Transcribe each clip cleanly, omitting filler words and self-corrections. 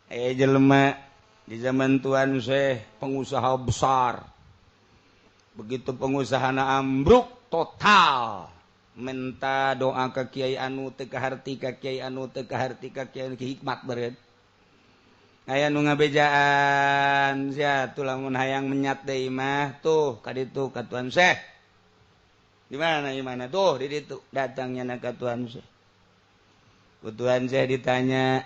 Jelema di zaman Tuan Syekh pengusaha besar. Begitu pengusahana ambruk total, minta doa ke kiai anu teu kaharti, ka kiai anu teu kaharti, ka kiai hikmat beureun. Aya nu ngabejaan sia tuh lamun hayang menyat deui mah tuh ka ditu ka Tuan Syekh. Di mana di mana tuh di ditu datangnya na ka Tuan Syekh. Ku Tuan Syekh ditanya,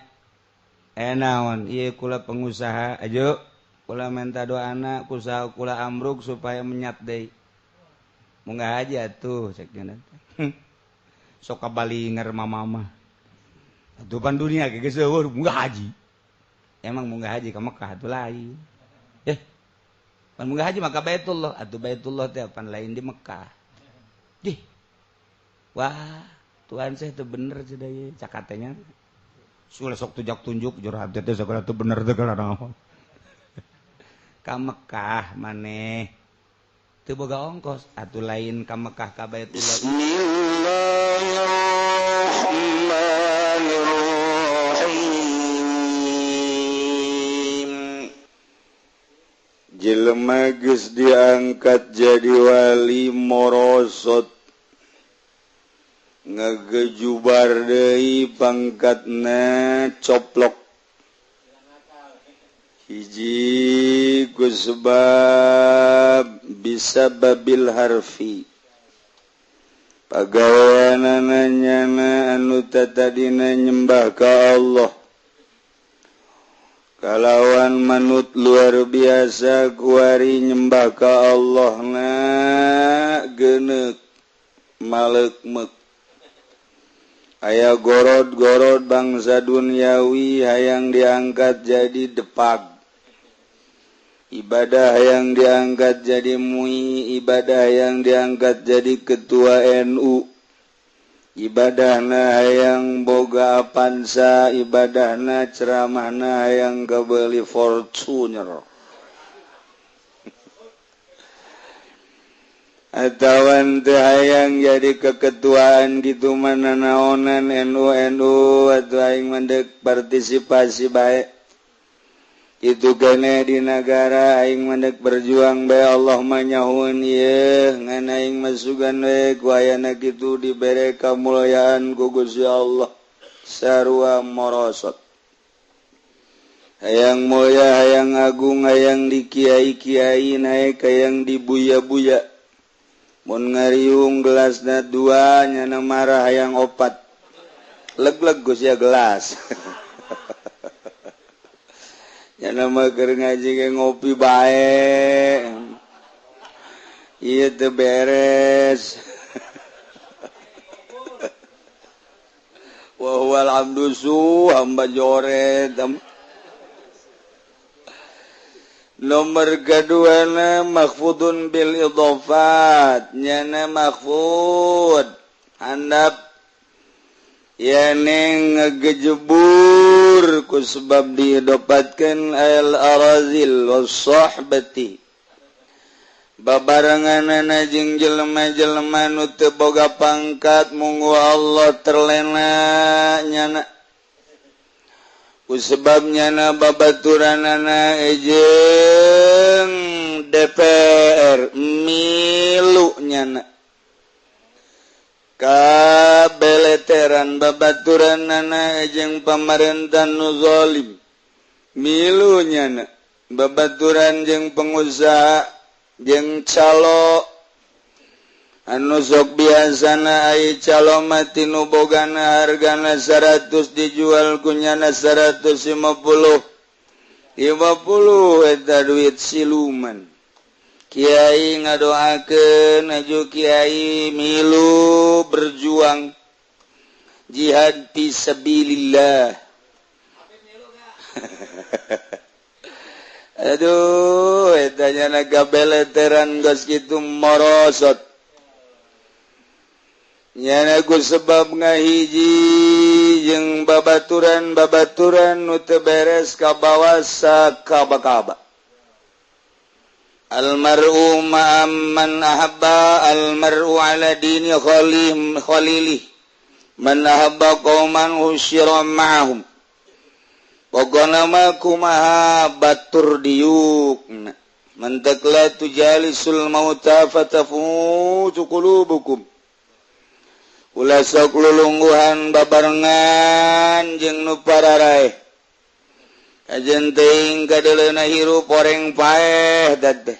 naon ieu kula pengusaha aja kula minta doana usaha kula ambruk supaya menyat deui. Munggah aja tuh cek nya teh. Sok kabalinger mama mah. Atuh pan dunia ge geus eueuh munggah haji. Emang munggah haji ka Mekah atuh lain. Pan munggah haji maka Baitullah, atuh Baitullah teh pan lain di Mekah. Dih. Wah, Tuhan saya teu bener cenah ieu cakatenya. Sulah sok tujak tunjuk jur hati teh sagala teu bener teh kana naon. Ka Mekah maneh teu boga ongkos atuh lain ka Mekah ka Baitullah. Bismillahirrahmanirrahim. Jelema geus diangkat jadi wali morosot ngegejubar deui pangkatna coplok hiji ku sebab bisa babil harfi pagaweanana nyana anu tatadina nyembah ka Allah kalawan manut luar biasa kuari nyembah ka Allah na geneuk malekmek aya gorod-gorod bangsa duniawi hayang diangkat jadi depag ibadah yang diangkat jadi MUI, ibadah yang diangkat jadi ketua NU, ibadahna hayang boga Avanza, ibadahna ceramahna hayang kabeli Fortuner. Atawan teu hayang jadi keketuaan gitu mana naonan NU NU atuh aing mendek partisipasi bae. Itu kene di negara aing mendek berjuang bae Allah mah nyahueun ieu ngan aing masukan we ku ayana kitu dibere kamulyaan ku Gusti Allah sarua morosot. Hayang mulya hayang agung hayang di kiai-kiai naek hayang di buya-buya. Mun ngariung gelasna dua nyana marah hayang opat. Leg-leg Gus ya gelas. Nyana mah keur ngaji ge ngopi bae. Ieu teu beres. Wa huwal abdu su hamba joret. Nomor kedua na makhfudun bil idhafat nyana makhfud handap yani ngegejebur ku sebab diidopatkeun al arazil was sahbati babarenganana jeung jelema-jelema nu teu boga pangkat munggu Allah terlena nyana ku sebabnya na babaturanana ejeng DPR milu nyana kabeleteran babaturanana ejeng pamarentah nu zalim milu nyana babaturan jeung pengusaha jeung calo anu sok biasana ai calo mati nu bogana hargana 100 dijual kunyana 150 50 eta duit siluman. Kiai ngadoakeun aju kiai milu berjuang jihad fi sabilillah. Aduh eta nyana gabeleteran geus kitu morosot. Nyana ku sebab ngahiji jeung babaturan-babaturan nu teu beres ka bawa sakaba-kaba. Almar'u ma'amman ahabba, almar'u ala dini khalilih. Man ahabba qauman usyira ma'ahum. Pokona mah kumaha batur diuk mentek la tujalisul mauta fatafutu qulubukum. Ulah sok lulungguhan babarengan jeung nu pararaeh. Kajen teuing kadeuleuna hirup oreng paeh teh.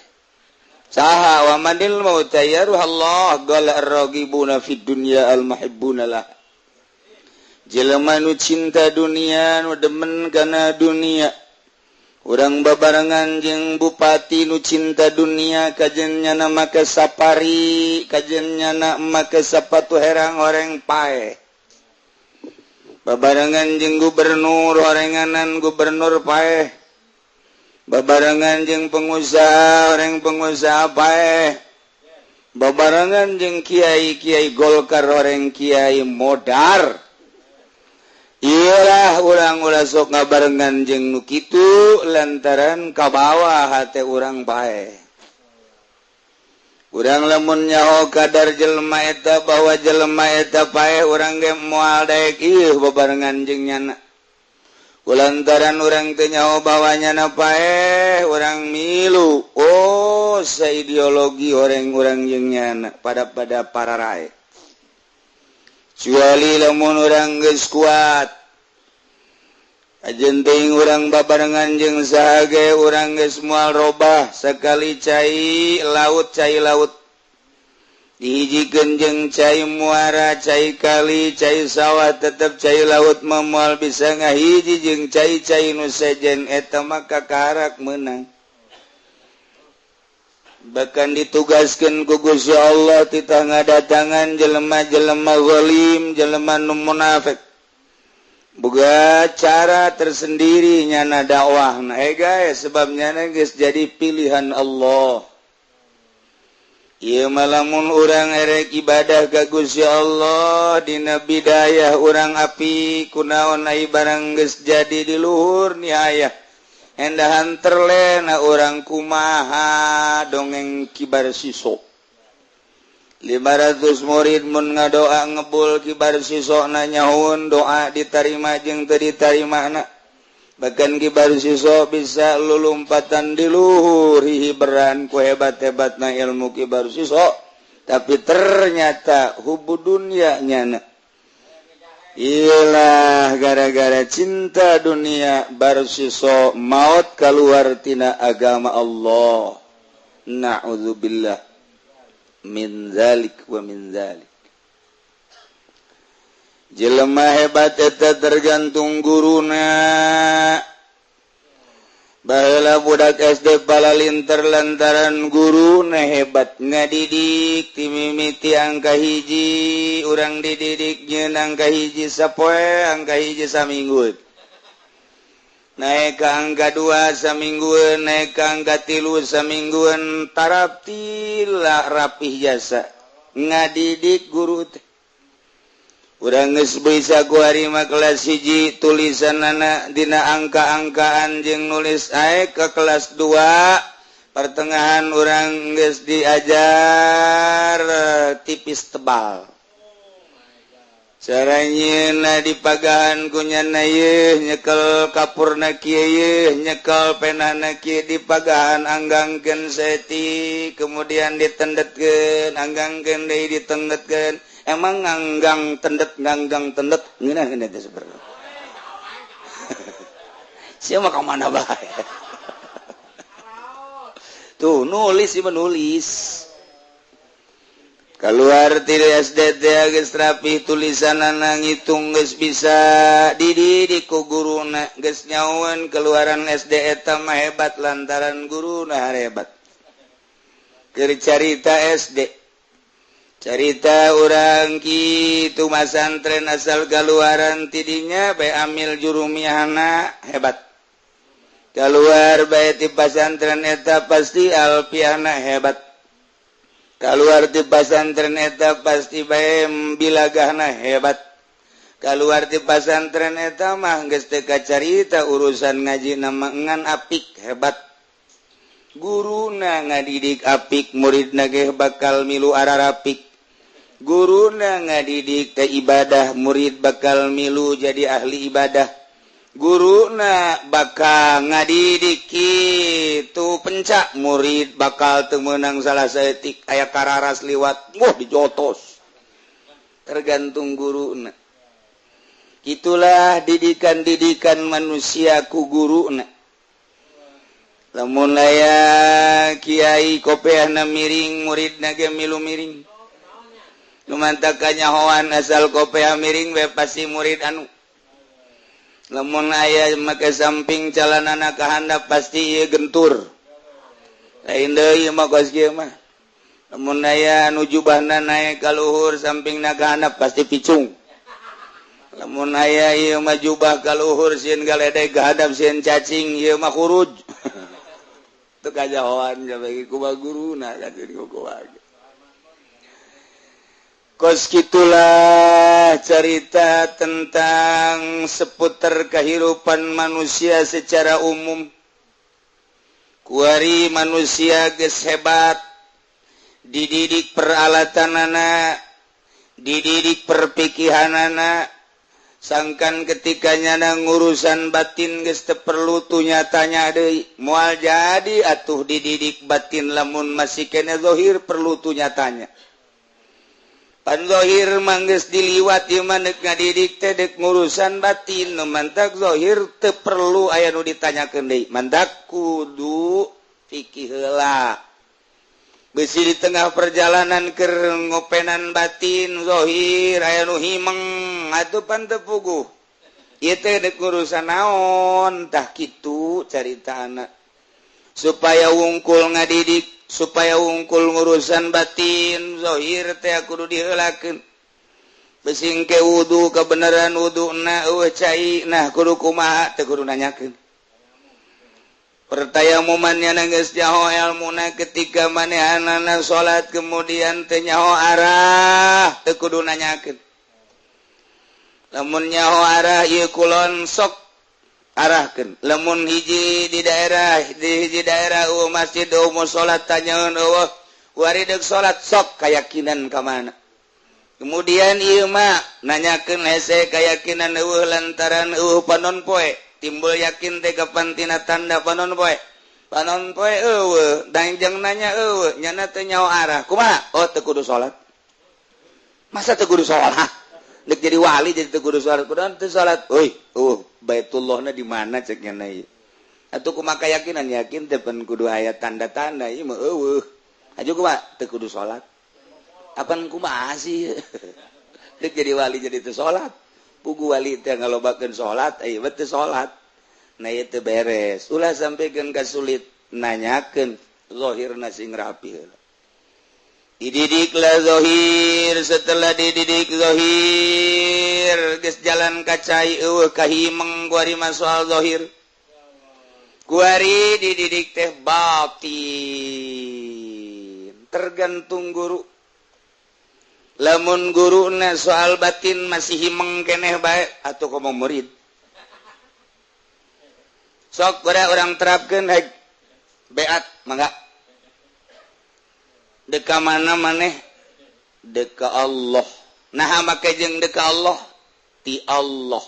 Saha wa manil mauta ya ruh Allah qala ar-raghibuna fid dunya al-muhibbuna lah. Jelema nu cinta dunia nu demen kana dunia. Urang babarengan jeung bupati nu cinta dunia kajen nyana make safari, kajen nyana make sapatu herang oreng paeh. Babarengan jeung gubernur orenganan gubernur paeh. Babarengan jeung pengusaha oreng pengusaha paeh. Babarengan jeung kiai-kiai Golkar oreng kiai modar. Iyalah urang ulah sok ngabarengan jeung nu kitu lantaran kabawa hate urang bae. Urang lamun nyaho kadar jelema eta bahwa jelema eta paeh urang ge moal daek ieu babarengan jeung nyana. Kulantaran urang teu nyaho bahwa nyana paeh urang milu. Oh, saideologi orang urang jeung nyana pada pada pararae. Kecuali lamun urang geus kuat ajen teuing urang babarengan jeung saha ge urang geus moal robah sakali cai laut dihijikeun jeung cai muara cai kali cai sawah tetep cai laut mah moal bisa ngahiji jeung cai-cai nu sejen eta mah kakarak meunang. Bahkan ditugaskan ku Gusti Allah titah ngadatangan jelema-jelema zalim, jelema nu munafik. Boga cara tersendiri nyana dakwah. Nah, guys, sebab nyana geus jadi pilihan Allah. Ieu mah lamun urang erek ibadah ka Gusti Allah dina bidayah urang api kunaon ai barang geus jadi di luhur ni aya. Endahan terlena orang kumaha dongeng kibar siso 500 murid mun ngadoa ngebul kibar siso nanyahun doa diterima jeung teu diterima na. Bahkan kibar siso bisa lulumpatan di luhur hiberan ku hebat-hebatna ilmu kibar siso, tapi ternyata hubu dunia nyana. Iyalah gara-gara cinta dunia barsiso maut keluar tina agama Allah. Na'udzubillah min zalik wa min zalik. Jelema hebat eta tergantung guruna. Baheula budak SD palalinter lantaran guruna hebat ngadidik timimiti angka hiji urang dididik nyeun angka hiji sapoe angka hiji saminggu naik ka angka 2 saminggueun naik ka angka 3 saminggueun taraptila rapih jasa ngadidik guru teh. Urang geus bisa ku ari mah kelas 1 tulisanana dina angka-angkaan jeung nulis ae ke kelas 2 pertengahan urang geus diajar tipis tebal. Cara nyieunna dipagahan ku nyana yeuh nyekel kapurna kieu yeuh nyekel penana kieu dipagahan anggangkeun saeutik kemudian ditendetkeun anggangkeun deui ditendetkeun. Emang nganggang tendet ngeunah ngeunah teh sebenarnya. Sia mah ka mana bae. Tuh nulis sih menulis. Keluar ti SD teh geus rapi tulisanana ngitung geus bisa dididik ku guruna geus nyaoan keluaran SD eta mah hebat lantaran guruna hebat. Keur carita SD carita urang kitu masantren asal kaluaran tidinya bae amil jurumiyahna hebat. Keluar bae ti pasantren eta pasti alfiahna hebat. Keluar ti pasantren eta pasti bae bilagahna hebat. Keluar ti pasantren eta mah geus teu kacarita urusan ngaji nama ngan apik hebat. Guruna ngadidik apik muridna ge bakal milu ararapik. Guruna ngadidik teh ibadah murid bakal milu jadi ahli ibadah. Guruna bakal ngadidik kitu pencak murid bakal teu meunang salah saeutik aya kararas liwat wah dijotos. Tergantung guruna. Itulah didikan-didikan manusia ku guruna. Lamun aya kiai kopeahna miring muridna ge milu miring. Nu mantak kanyahoan asal kopeah miring we pasti murid anu. Lamun aya make samping calanana ka handap pasti ieu gentur. Lain deui mah kos kieu mah. Lamun aya nu jubahna naek ka luhur sampingna ka handap pasti picung. Lamun aya ieu mah jubah ka luhur sieun galedeg ka handap sieun cacing ieu mah khuruj. Teu kajahoan kabeh kumaha guruna kajeun kumaha. Kos kitulah cerita tentang seputar kehidupan manusia secara umum. Kuari manusia geus hebat, dididik peralatanana, dididik perpikihanana, sangkan ketika nyana ngurusan batin geus teu perlu tu nyatanya deui, moal jadi atuh dididik batin lamun masih kene zahir perlu tu nyatanya. Pan zahir mah geus diliwat ieu mah deuk ngadidik teh deuk ngurusan batin, nu mantak zahir teu perlu aya nu ditanyakeun deui, mantak kudu fikih heula. Besi di tengah perjalanan keur ngopenan batin zahir aya nu himeng atuh pan teu puguh. Ieu teh deuk ngurusan naon tah kitu caritana. Supaya wungkul ngadidik, supaya wungkul ngurusan batin zahir teh kudu diheulakeun. Besing ke wudu kebenaran wuduna eueuh cai nah kudu kumaha teu kudu nanyakeun. Pertayamuman nya geus nyaho elmuna ketika manehanana salat kemudian teu nyaho arah teu kudu nanyakeun. Lamun nyaho arah ieu kulon sok arahkeun. Lamun hiji di daerah di hiji daerah eueuh masjid eueuh musala tanyaeun eueuh kuari deuk salat sok kayakinan ka mana. Kemudian ieu mah nanyakeun hese kayakinan eueuh lantaran eueuh panon poe. Timbul yakin teh kapan tina tanda panon poe. Panon poe eueuh dangjang nanya eueuh nyana teu nyaho arah. Kumaha? Oh teu kudu salat. Masa teu kudu salat? Dek jadi wali jadi teu kudu salat. Kudu teu salat. Euy, eueuh Baitullahna di mana cek nyana ieu? Atuh kumaha keyakinan yakin teh pan kudu aya tanda-tanda ieu mah eueuh. Aju kumaha teu kudu salat. Apan kumaha sih? Dek jadi wali jadi teu salat. Pugu wali teh ngalobakeun salat, ieu mah teu salat. Nah ieu teu beres. Ulah sampikeun ka sulit nanyakeun zahirna sing rapi heula. Dididiklah zahir, setelah dididik zahir geus jalan ka cai eueuh kahimeng kuari mah soal zahir. Kuari dididik teh batin. Tergantung guru. Lamun guruna soal batin masih himeng keneh bae atuh komo murid. Sok ora urang terapkeun heg beat mangga. Deka mana maneh? Deka Allah. Nah make jeung deka Allah ti Allah.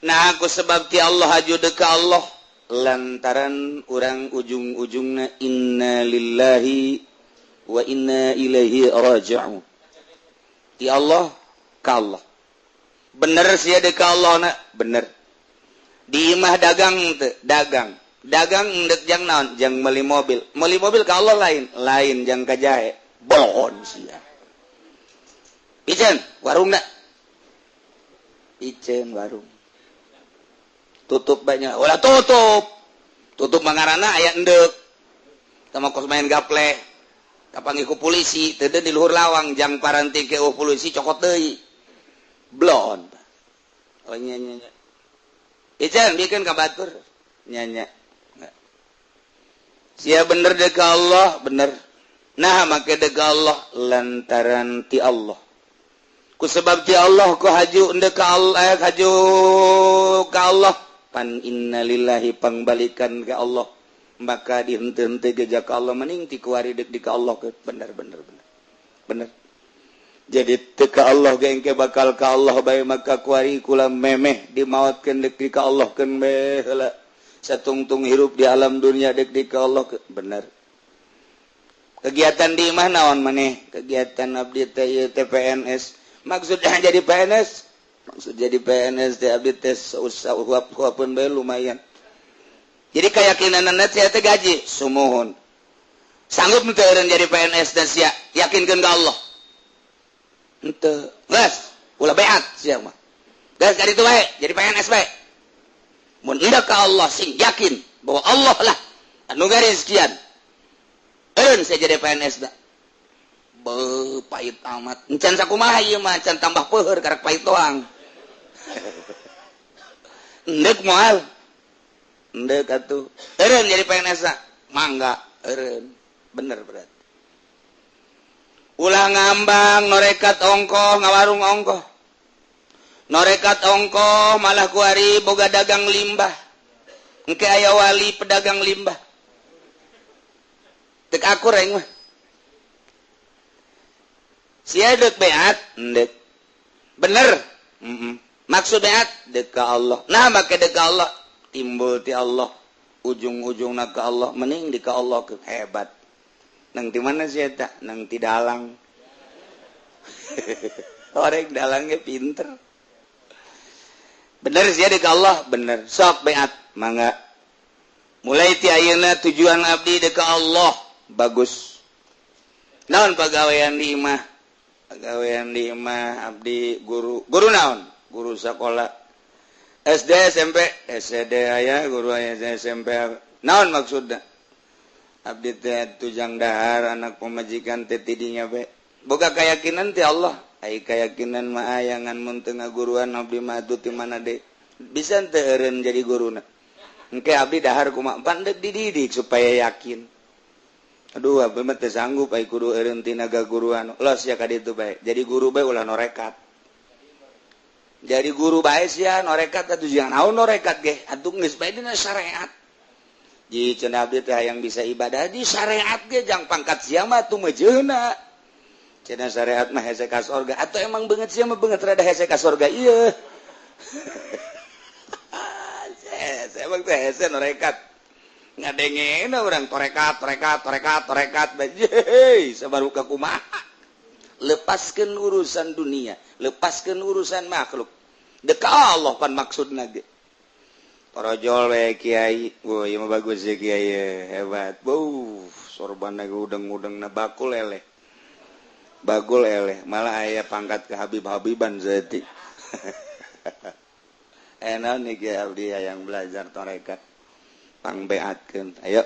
Nah aku sebab ti Allah aju deka Allah lantaran urang ujung-ujungna inna lillahi wa inna ilaihi raji'un. Ti Allah ka Allah. Bener sia deka Allah na? Bener. Di imah dagang teu? Dagang. Dagang endek jang naon? Jang meuli mobil. Meuli mobil ka Allah lain, lain jang ka jahe. Bohon sia. Iceun warungna. Iceun warung. Tutup banyak. Ulah tutup. Tutup mangarana aya endek. Sama kos main gaple. Kapanggih ku polisi, teu di luhur lawang jang paranti ke polisi cokot deui. Blon. Oh nya nya nya. Iceun bikeun ka batur. Nya nya. Sia bener deka Allah, bener. Nah make deka Allah lantaran ti Allah. Ku sebab ti Allah ku haju deka Allah, haju ka Allah. Pan innalillahi pangbalikan ka Allah. Maka dihenteu-henteu geja ka Allah mending ti kuari deuk di ka Allah ke bener bener bener. Bener. Jadi teu ka Allah ge engke bakal ka Allah bae, maka kuari kula memeh dimaotkeun deuk di ka Allah keun bae heula. Satungtung hirup di alam dunia deuk di ka Allah, bener. Kegiatan di imah naon maneh? Kegiatan abdi teh ieu teh PNS. Maksudnya jadi PNS? Maksud jadi PNS teh abdi teh huap-huapeun bae lumayan. Jadi keyakinan sia teh gaji sumuhun. Sanggup teu eureun jadi PNS dan sia yakinkeun ka Allah? Henteu. Geus, ulah beat sia mah. Geus ka ditu bae, jadi PNS bae. Mun hendak ka Allah sing yakin bahwa Allah lah anu garizkian. Eureun sia jadi PNS da. Be pahit amat. Encan sakumaha ieu mah, can tambah peuheur karek pahit doang. Endek moal. Endek atuh. Eureun jadi PNS da. Mangga eureun. Bener berarti. Ulah ngambang norekat ongkoh ngawarung ongkoh. Norekat ongkoh malah kuari boga dagang limbah. Engke aya wali pedagang limbah. Tek akur aing mah. Sia deuk beat, endek. Bener. Maksud beat deuk ka Allah. Nah make deuk ka Allah, timbul ti Allah, ujung-ujungna ka Allah, mending di ka Allah ke hebat. Nang di mana sih eta? Nang ti dalang. Orang dalangnya pinter. Bener sih deuk ka Allah, bener. Sok beat, mangga. Mulai ti ayeuna tujuan abdi deuk ka Allah, bagus. Naon pagawean di imah? Pagawean di imah abdi guru. Guru naon? Guru sekolah. SD, SMP, SD aya, guru aya SMP. Naon maksudna? Abdi teh tujang dahar anak pemajikan teh tidinya be. Boga keyakinan ti Allah. Ai keyakinan mah aya ngan mun teu ngaguruan abdi mah atuh ti mana deui. Bisa teu eureun jadi guruna. Engke abdi dahar kumaha pan deuk dididik supaya yakin. Aduh, abdi mah teu sanggup ai kudu eureun tina gaguruan. Los ya ka ditu bae. Jadi guru bae ulah norekat. Jadi guru bae sia norekat atuh jangan naon norekat ge. Atuh geus bae dina syariat. Ji cenah abdi teh hayang bisa ibadah di syariat ge jang pangkat sia mah atuh meujeuna. Cenah syariat mah hese ka sorga atau emang beungeut sia mah beungeut rada hese ka sorga ieu. Emang teh hese norekat. Ngadengena urang torekat, torekat, torekat, torekat bae. Sabaru ka kumaha. Lepaskeun urusan dunia, lepaskeun urusan makhluk. Dek Allah pan maksudna ge. Torojol we kiai. Wah, ieu mah bagus ya kiai, hebat. Beuh, sorbanna ge udeng-udengna bakul eleh. Bagul eleh, malah aya pangkat ke Habib-habiban zati. Enak nih kiai abdi yang belajar torekat. Pangbeatkeun. Ayo.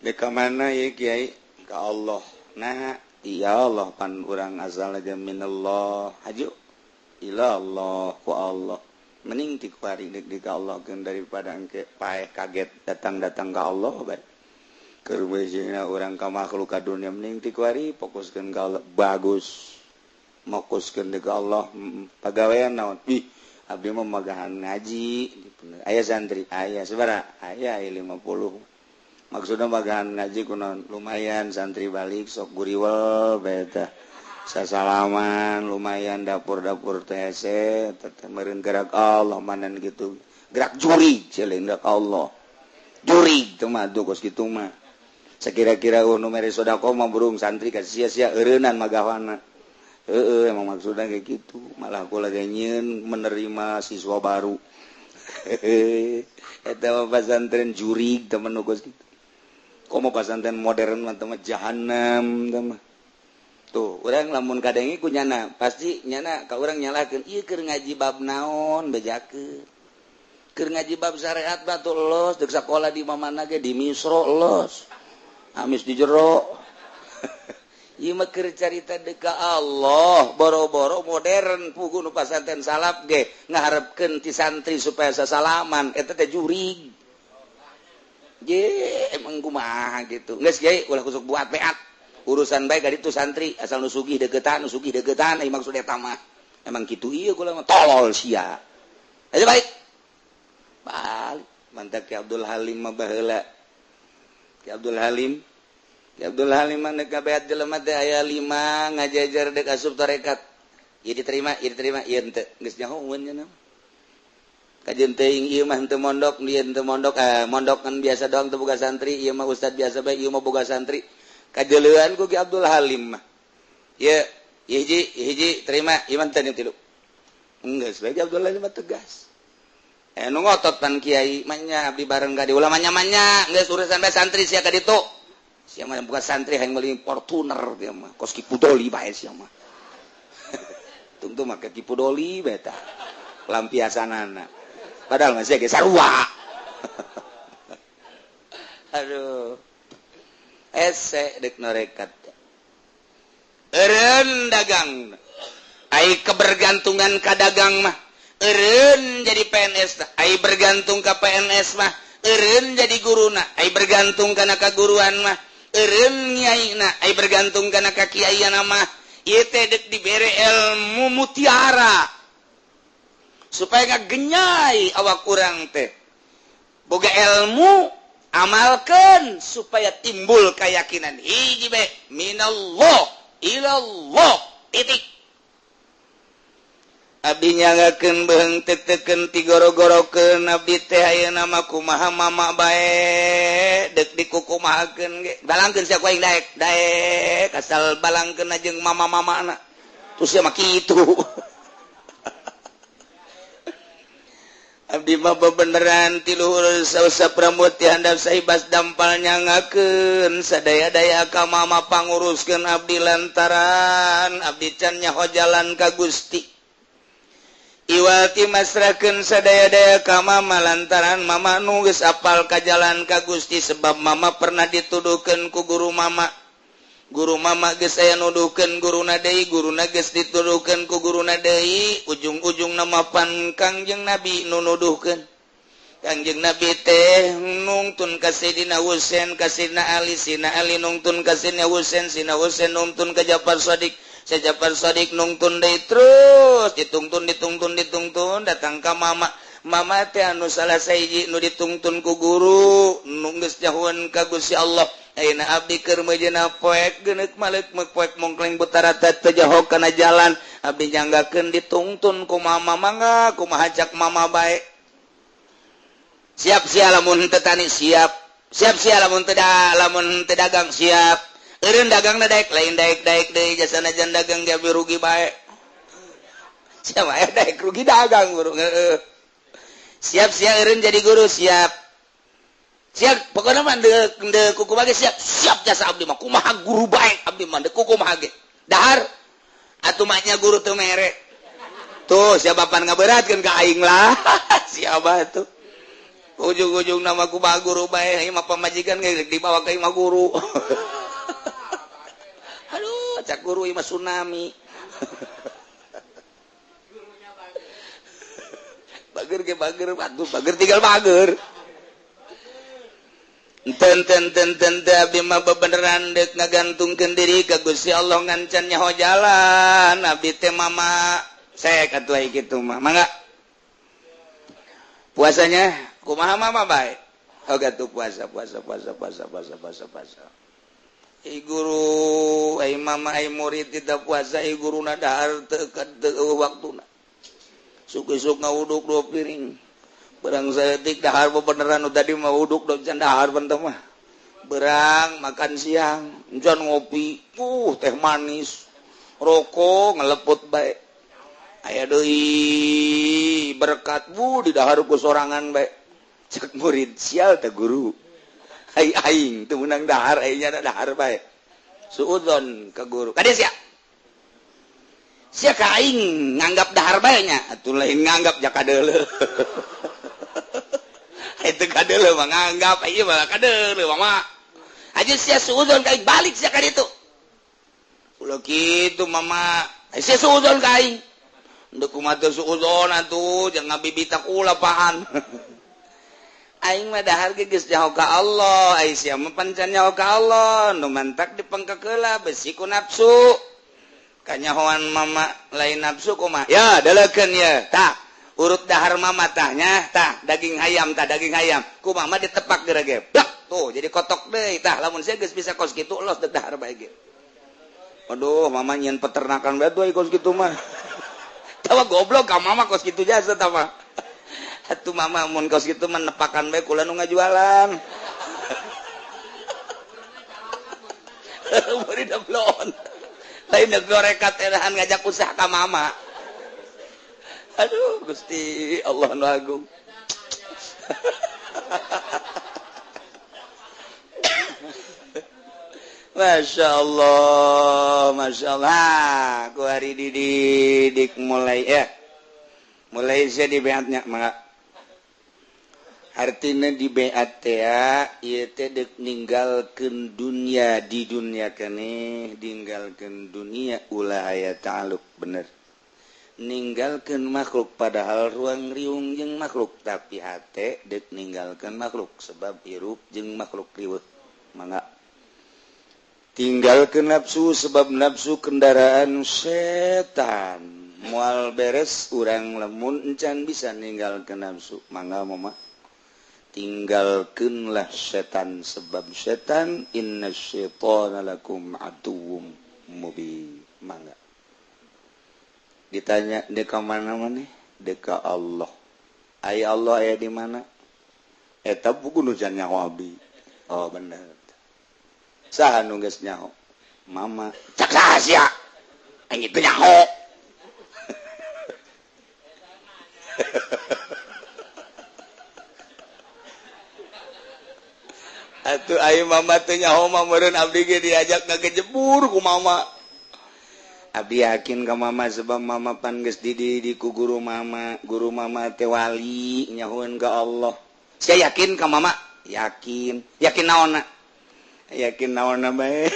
Dek ka mana ya kiai? Ka Allah. Nah, iya Allah pan urang asal aja minallah. Haju ila Allah ku Allah. Mending ti kuari deuk di ka Allah keun daripada engke paeh kaget datang-datang ka Allah bae. Keur beujina urang ka makhluk ka dunia mending ti kuari fokuskeun ka Allah. Bagus. Fokuskeun deuk ka Allah. Pagawean naon? Ih, abdi mah magahan ngaji. Aya santri, aya sabaraha? Aya 50. Maksudna magahan ngaji kunaon? Lumayan santri balik sok guriwel bae tah. Sasalaman lumayan dapur-dapur teh hese teh meureun gerak Allah manan gitu. Gerak jurig ceulin gerak Allah. Jurig teh mah atuh kos kitu mah. Sakira-kira nu mere sedekah mah burung santri ka sia-sia eureunnan magawana. Heeh, emang maksudna kayak gitu. Malah aku lagi nyieun menerima siswa baru. Eta mah pasantren jurig temen nu kos kitu. Komo pasantren modern mah teh mah jahanam teh mah. Tuh, urang lamun kadenge ku nyana, pasti nyana ka urang nyalahkeun, ieu keur ngaji bab naon bejakeun. Keur ngaji bab syariat batu los, deuk sakola di mamana ge di Misro los. Amis di jero. Ieu mah keur carita deuk ka Allah, boro-boro modern pugu nu pasantren salaf ge ngaharepkeun ti santri supaya sasalaman, eta teh jurig. Ye, emang kumaha gitu. Geus kiai ulah kusuk buat beat. Urusan baik dari itu santri asal nu sugih deukeutan, nu sugih deukeutan, ai maksud eta mah. Emang kitu ieu kula mah tolol sia. Ayo balik. Balik. Mantap Ki Abdul Halim mah baheula. Ki Abdul Halim Ki Abdul Halim mah dek kabeat jelema teh aya 5 ngajajar dek asup tarekat. Ieu diterima, ieu diterima, ieu henteu. Geus nyahoeun nya mah. Kajeun teuing ieu mah henteu mondok, ieu henteu mondok, mondok kan biasa doang teu boga santri, ieu mah ustad biasa bae, ieu mah boga santri. Kajeleuan ku Ki Abdul Halim mah. Ieu hiji, hiji terima, ieu mah teu tilu. Geus bae Ki Abdul Halim mah tegas. Nu ngotot pan kiai mah nya abdi bareng ka di ulah manya-manya, geus urusan bae santri sia ka ditu. Sia mah bukan santri hayang meuli Fortuner dia mah, kos Ki Pudoli bae sia mah. Tungtu make Ki Pudoli bae tah. Lampiasanana. Padahal masih ge sarua. Aduh. Ese dek norekat. Eureun dagang. Ai kebergantungan ka dagang mah. Eureun jadi PNS, ai bergantung ka PNS mah. Eureun jadi guruna, ai bergantung kana kaguruan mah. Eureun nyaina, ai bergantung kana ka kiaiana mah. Ieu teh deuk dibere ilmu mutiara supaya ngagenyai awak urang teh. Boga ilmu amalkeun supaya timbul keyakinan. Hiji bae minallah ilallah titik. Abdi nyanggakeun beheung teteken tigoro-gorokeun abdi teh ayeuna mah kumaha mama bae deuk dikukumahakeun ge balangkeun sia ku aing daek daek asal balangkeun jeung mama-mamana terus sia mah kitu. Abdi mah bebeneran ti luhur sausap rambut ti handap sahibas dampal nyangakeun sadaya-daya ka mama panguruskeun abdi lantaran abdi can nyaho jalan ka Gusti. Iwati masrakeun sadaya-daya ka mama lantaran mama nu geus apal ka jalan ka Gusti sebab mama pernah dituduhkeun ku guru mama. Guru mama geus aya nuduhkeun guruna deui, guruna geus dituduhkeun ku guruna deui, ujung-ujungna mah pan Kangjeng Nabi nu nuduhkeun. Kangjeng Nabi teh nungtun ka Sayyidina Husain, ka Sayyidina Ali, Sayyidina Ali nungtun ka Sayyidina Husain, Sayyidina Husain nungtun ka Ja'far Shadiq. Ja'far Shadiq nungtun deui terus ditungtun ditungtun ditungtun datang ka mama. Mama teh anu salah sahiji nu ditungtun ku guru nu geus nyahoeun ka Gusti Allah. Ayeuna abdi keur meujeuhna poek geuneuk maleuk meuk poek mongkleng butarata teu jaho kana jalan abdi nyanggakeun ditungtun ku mama mangga kumaha cak mama bae. Siap sia lamun teu tani siap. Siap sia lamun teu lamun teu dagang siap. Eureun dagang na daek lain daek-daek deui jasana jan dagang ge rugi bae. Siapa aya daek rugi dagang guru. Heeh. Siap sia eureun jadi guru siap. Siap pokona mah deuk kukumaha ge siap. Siap jasa abdi mah kumaha guru bae abdi mah deuk kukumaha ge. Dahar atuh mah nya guru teu mere. Tuh siapa pan ngaberatkeun ka aing lah. Siapa tuh. Ujung-ujung nama kumaha guru bae ieu mah pamajikan ge dibawa ka imah guru. Aduh, cak guru imah tsunami. Bager ge bager, bagus bager tinggal bager. Ten ten ten ten abdi mah bebeneran deuk ngagantungkeun diri ka Gusti Allah ngancan nyaho jalan abdi teh mama. Sek atuh ai kitu mah. Mangga. Puasanya kumaha mama bae? Hoga tuh puasa puasa puasa puasa puasa puasa puasa. Ai guru, ai mama, ai murid tidak puasa, ai guruna dahar teu teu waktuna. Suk-isuk ngawuduk 2 piring. Berang saeutik dahar bebeneran nu tadi mah wuduk do can dahar benteh mah. Berang makan siang, encan ngopi, teh manis, rokok ngeleput bae. Aya deui berkat bu di dahar ku sorangan bae. Cek murid sial teh guru. Ai aing teu meunang dahar, ai nya dahar bae. Suudzon ka guru. Kade sia? Sia ka aing nganggap dahar bae nya, atuh lain nganggap ja kadeuleu. Itu kadeuleu mah nganggap, ieu mah kadeuleu mah. Aja sia suudzon ka aing balik sia ka ditu. Ulah kitu mama, ai sia suudzon ka aing. Ndek kumaha teu suudzon atuh, jangan ngabibita kula paan. Aing mah dahar ge geus nyaho ka Allah, ai sia mah pancan nyaho ka Allah, nu mantak dipengkekeula besi ku nafsu. Kanyahoan mama lain nafsu kumaha? Ya, delekeun ye. Tah, urut dahar mama tah nya, tah daging hayam, tah daging hayam. Ku mama ditepak geura ge. Blak. Tuh jadi kotok deui. Tah lamun sia geus bisa kos kitu los deuk dahar bae ge. Aduh, mama nyian peternakan bae tuh kos kitu mah. Tawa goblok ka mama kos kitu jasa tah mah. Atuh mama mun kos kitu mah nepakan bae kula nu ngajualan. Bari dablon. Lain deuk gorekat erahan ngajak usaha ka mama. Aduh, Gusti Allah nu agung. Masya Allah, Masya Allah. Ku hari dididik mulai ya. Mulai saya di beatnya, mangga. Artinya di beat ya, ieu teh deuk ninggalkeun dunia di dunia keneh, ninggalkeun dunia ulah aya ta'alluq bener. Ninggalkeun makhluk padahal ruang riung jeung makhluk, tapi hate deuk ninggalkeun makhluk sebab hirup jeung makhluk riweuh. Mangga. Tinggalkeun nafsu sebab nafsu kendaraan setan. Moal beres urang lamun encan bisa ninggalkeun nafsu. Mangga mama. Tinggalkeunlah setan sebab setan inna syaitana lakum aduwwum mubin. Mangga. Ditanya deka mana maneh? Deka Allah. Aya Allah aya di mana? Eta buku nu can nyaho abdi. Oh bener. Saha nu geus nyaho? Mama. Cak saha sia? Aing teu nyaho. Atuh aing mama teu nyaho mah meureun abdi ge diajak ngagejebur ku mama. Abdi yakin ka mama sebab mama pan geus dididik ku guru mama, guru mama teh wali nyahoeun ka Allah. Sia yakin ka mama? Yakin. Yakin naonna? Yakin naonna bae.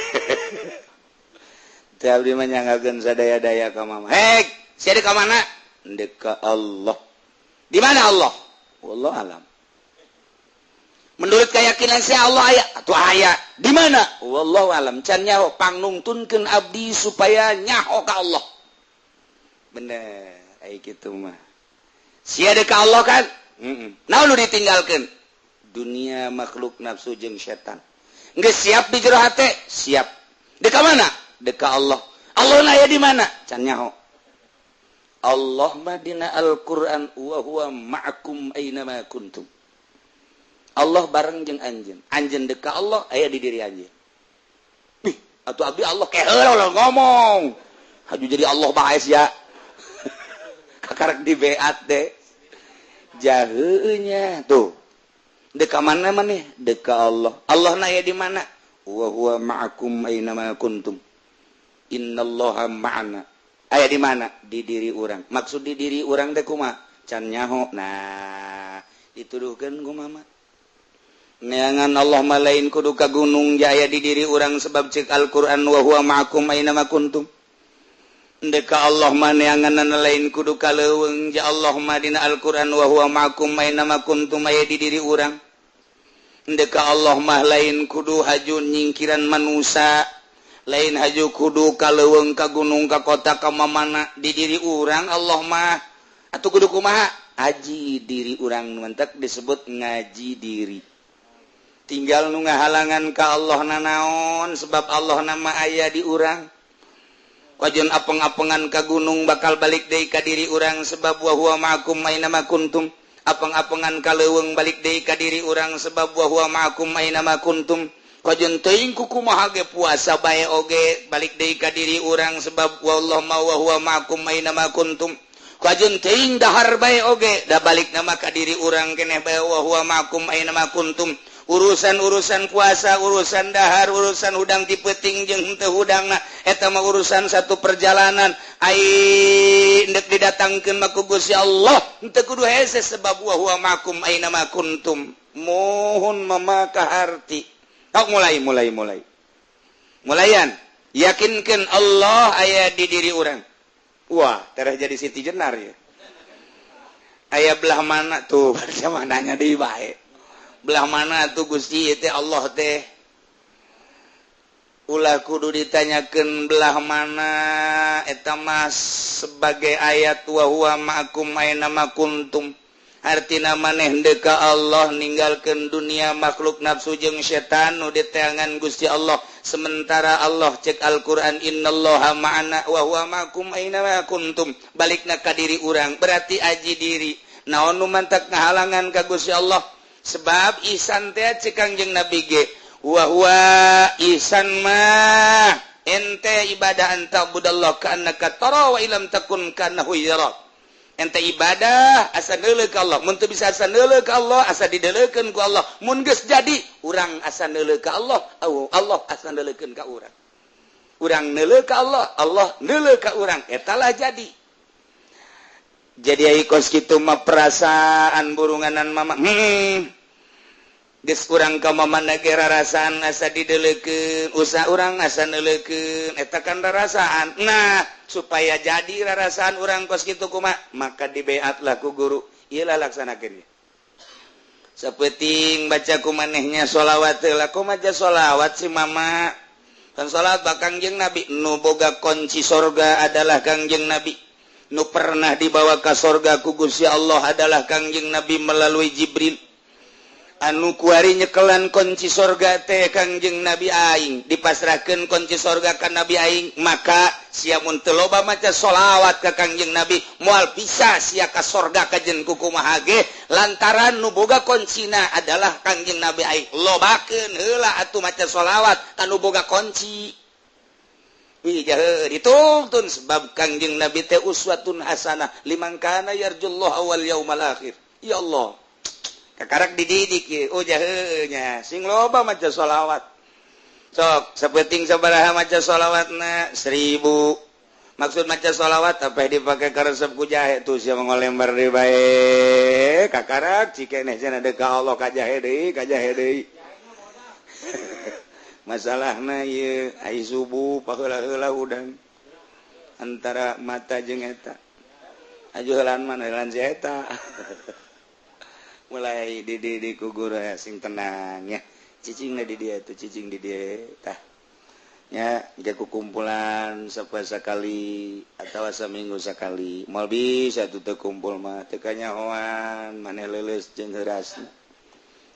Teh abdi mah nyanggakeun sadaya-daya ka mama. Hei, sia di ka mana? Ndek ka Allah. Di mana Allah? Wallahu alam. Menurut keyakinan saya Allah aya atuh aya. Di mana? Wallahu alam. Can nyaho pangnungtunkeun abdi supaya nyaho ka Allah. Bener, ai kitu mah. Sia deuk ka Allah kan? Heeh. Naon nu ditinggalkeun? Dunia makhluk nafsu jeung setan. Geus siap di jero hate? Siap. Deuk ka mana? Deuk ka Allah. Allah na aya di mana? Can nyaho. Allah mah dina Al-Qur'an wa huwa ma'akum aina ma kuntum. Allah bareng jeung anjeun. Anjeun deuk ka Allah aya di diri anjeun. Ih, atuh abdi Allah keheula ulah ngomong. Haju jadi Allah bae sia. Kakarek di beat deh. Jaheunya tuh. Deuk ka mana maneh? Deuk ka Allah. Allah na aya di mana? Wa huwa ma'akum aina ma kuntum. Innallaha ma'ana. Aya di mana? Di diri urang. Maksud di diri urang teh kumaha? Can nyaho. Nah, dituduhkeun ku mama. Neangan Allah mah lain kudu ka gunung jaya di diri urang sebab cek Al-Qur'an wa huwa ma'akum aina ma kuntum. Ndek ka Allah mah neanganna lain kudu ka leuweung ja Allah mah dina Al-Qur'an wa huwa ma'akum aina ma kuntum aya di diri urang. Ndek ka Allah mah lain kudu haju nyingkiran manusa, lain haju kudu ka leuweung ka gunung ka kota ka mamana di diri urang Allah mah. Atuh kudu kumaha? Aji diri urang mentek disebut ngaji diri. Tinggal nu ngahalangan ka Allah nanaon sebab Allah nama aya di urang. Kajeun apeng-apengan ka gunung bakal balik deui ka diri urang sebab wa huwa ma'akum aina ma kuntum. Apeng-apengan ka leuweung balik deui ka diri urang sebab wa huwa ma'akum aina ma kuntum. Kajeun teuing ku kumaha ge puasa bae oge balik deui ka diri urang sebab wallahu ma wa huwa ma'akum aina ma kuntum. Kajeun teuing dahar bae oge da balik nama ka diri urang keneh bae wa huwa ma'akum aina ma kuntum. Urusan-urusan puasa, urusan dahar, urusan hudang ti peuting jeung henteu hudangna eta mah urusan satu perjalanan. Ai endek didatangkeun mah ku Gusti Allah, henteu kudu hese sebab wa huwa ma'akum aina ma kuntum. Mohon mama kaharti. Tok mulai. Mulayan, yakinkeun Allah aya di diri urang. Wah, tereh jadi Siti Jenar ya. Aya belah mana tuh, barca mananya deui bae. Belah mana tuh Gusti teh Allah teh. Ulah kudu ditanyakeun belah mana eta mah sebagai ayat wa huwa ma'akum aina ma kuntum. Artina maneh deuk ka Allah ninggalkeun dunia makhluk nafsu jeung setan nu diteangan Gusti Allah. Sementara Allah cek Al-Qur'an innallaha ma'ana wa huwa ma'akum aina ma kuntum. Balikna ka diri urang berarti aji diri. Naon nu mantak ngahalangan ka Gusti Allah? Sebab ihsan teh cek Kangjeng Nabi ge wa huwa ihsan mah ente ibadah anta budallah ka annaka tara wa ilam takun kanahu yara. Ente ibadah asa neuleuh ka Allah, mun teu bisa asa neuleuh ka Allah, asa dideulekeun ku Allah. Mun geus jadi urang asa neuleuh ka Allah, Allah asa neuleukeun ka urang. Urang neuleuh ka Allah, Allah neuleuh ka urang, eta lah jadi. Jadi ai kos kitu mah perasaan burunganan mama. Geus urang ka mamana ge rarasaan asa dideulekeun, usaha urang asa neuleukeun, eta kan rarasaan. Nah, supaya jadi rarasaan urang kos kitu kumaha, maka dibeatlah ku guru. Ieu lah laksanakeun. Sapenting baca ku manehnya sholawat heula, kumaha sholawat si mama. Kan sholawat ba Kangjeng Nabi, nu boga kunci sorga adalah Kangjeng Nabi. Nu pernah dibawa ka sorga ku Gusti Allah adalah Kangjeng Nabi melalui Jibril. Anu kuari nyekelan kunci sorga teh Kangjeng Nabi aing, dipasrahkeun kunci sorga ka Nabi aing, maka sia mun teu loba maca sholawat ka Kangjeng Nabi moal bisa sia ka sorga kajen ku kumaha ge, lantaran nu boga kuncina adalah Kangjeng Nabi aing. Lobakeun heula atuh maca sholawat ka nu boga kunci. Wih jahe dituntun sebab Kangjeng Nabi teh uswatun hasanah liman kana yarjullaha wal yaumal akhir. Ya Allah, kakarak dididik ye, oh jahe nya sing loba maca sholawat. Sok sapenting sabaraha maca sholawatna 1000. Maksud maca sholawat apa dipake karesep ku jahe tuh sia ngolembar deui bae. Kakarak cikeneh cenah deuk ka Allah ka jahe deui, ka jahe deui. Masalahna ieu ai subuh paheula-heula udang antara mata jeung eta. Aju heulaan mana heulaan si eta. Mulai dididik ku guru sing tenang ya. Cicingna di dia tuh, cicing di dia tah. Nya ge kukumpulan sapoe sakali atawa saminggu sakali. Moal bisa tuh teu kumpul mah teu kanyahoan maneh leuleus jeung heurasna.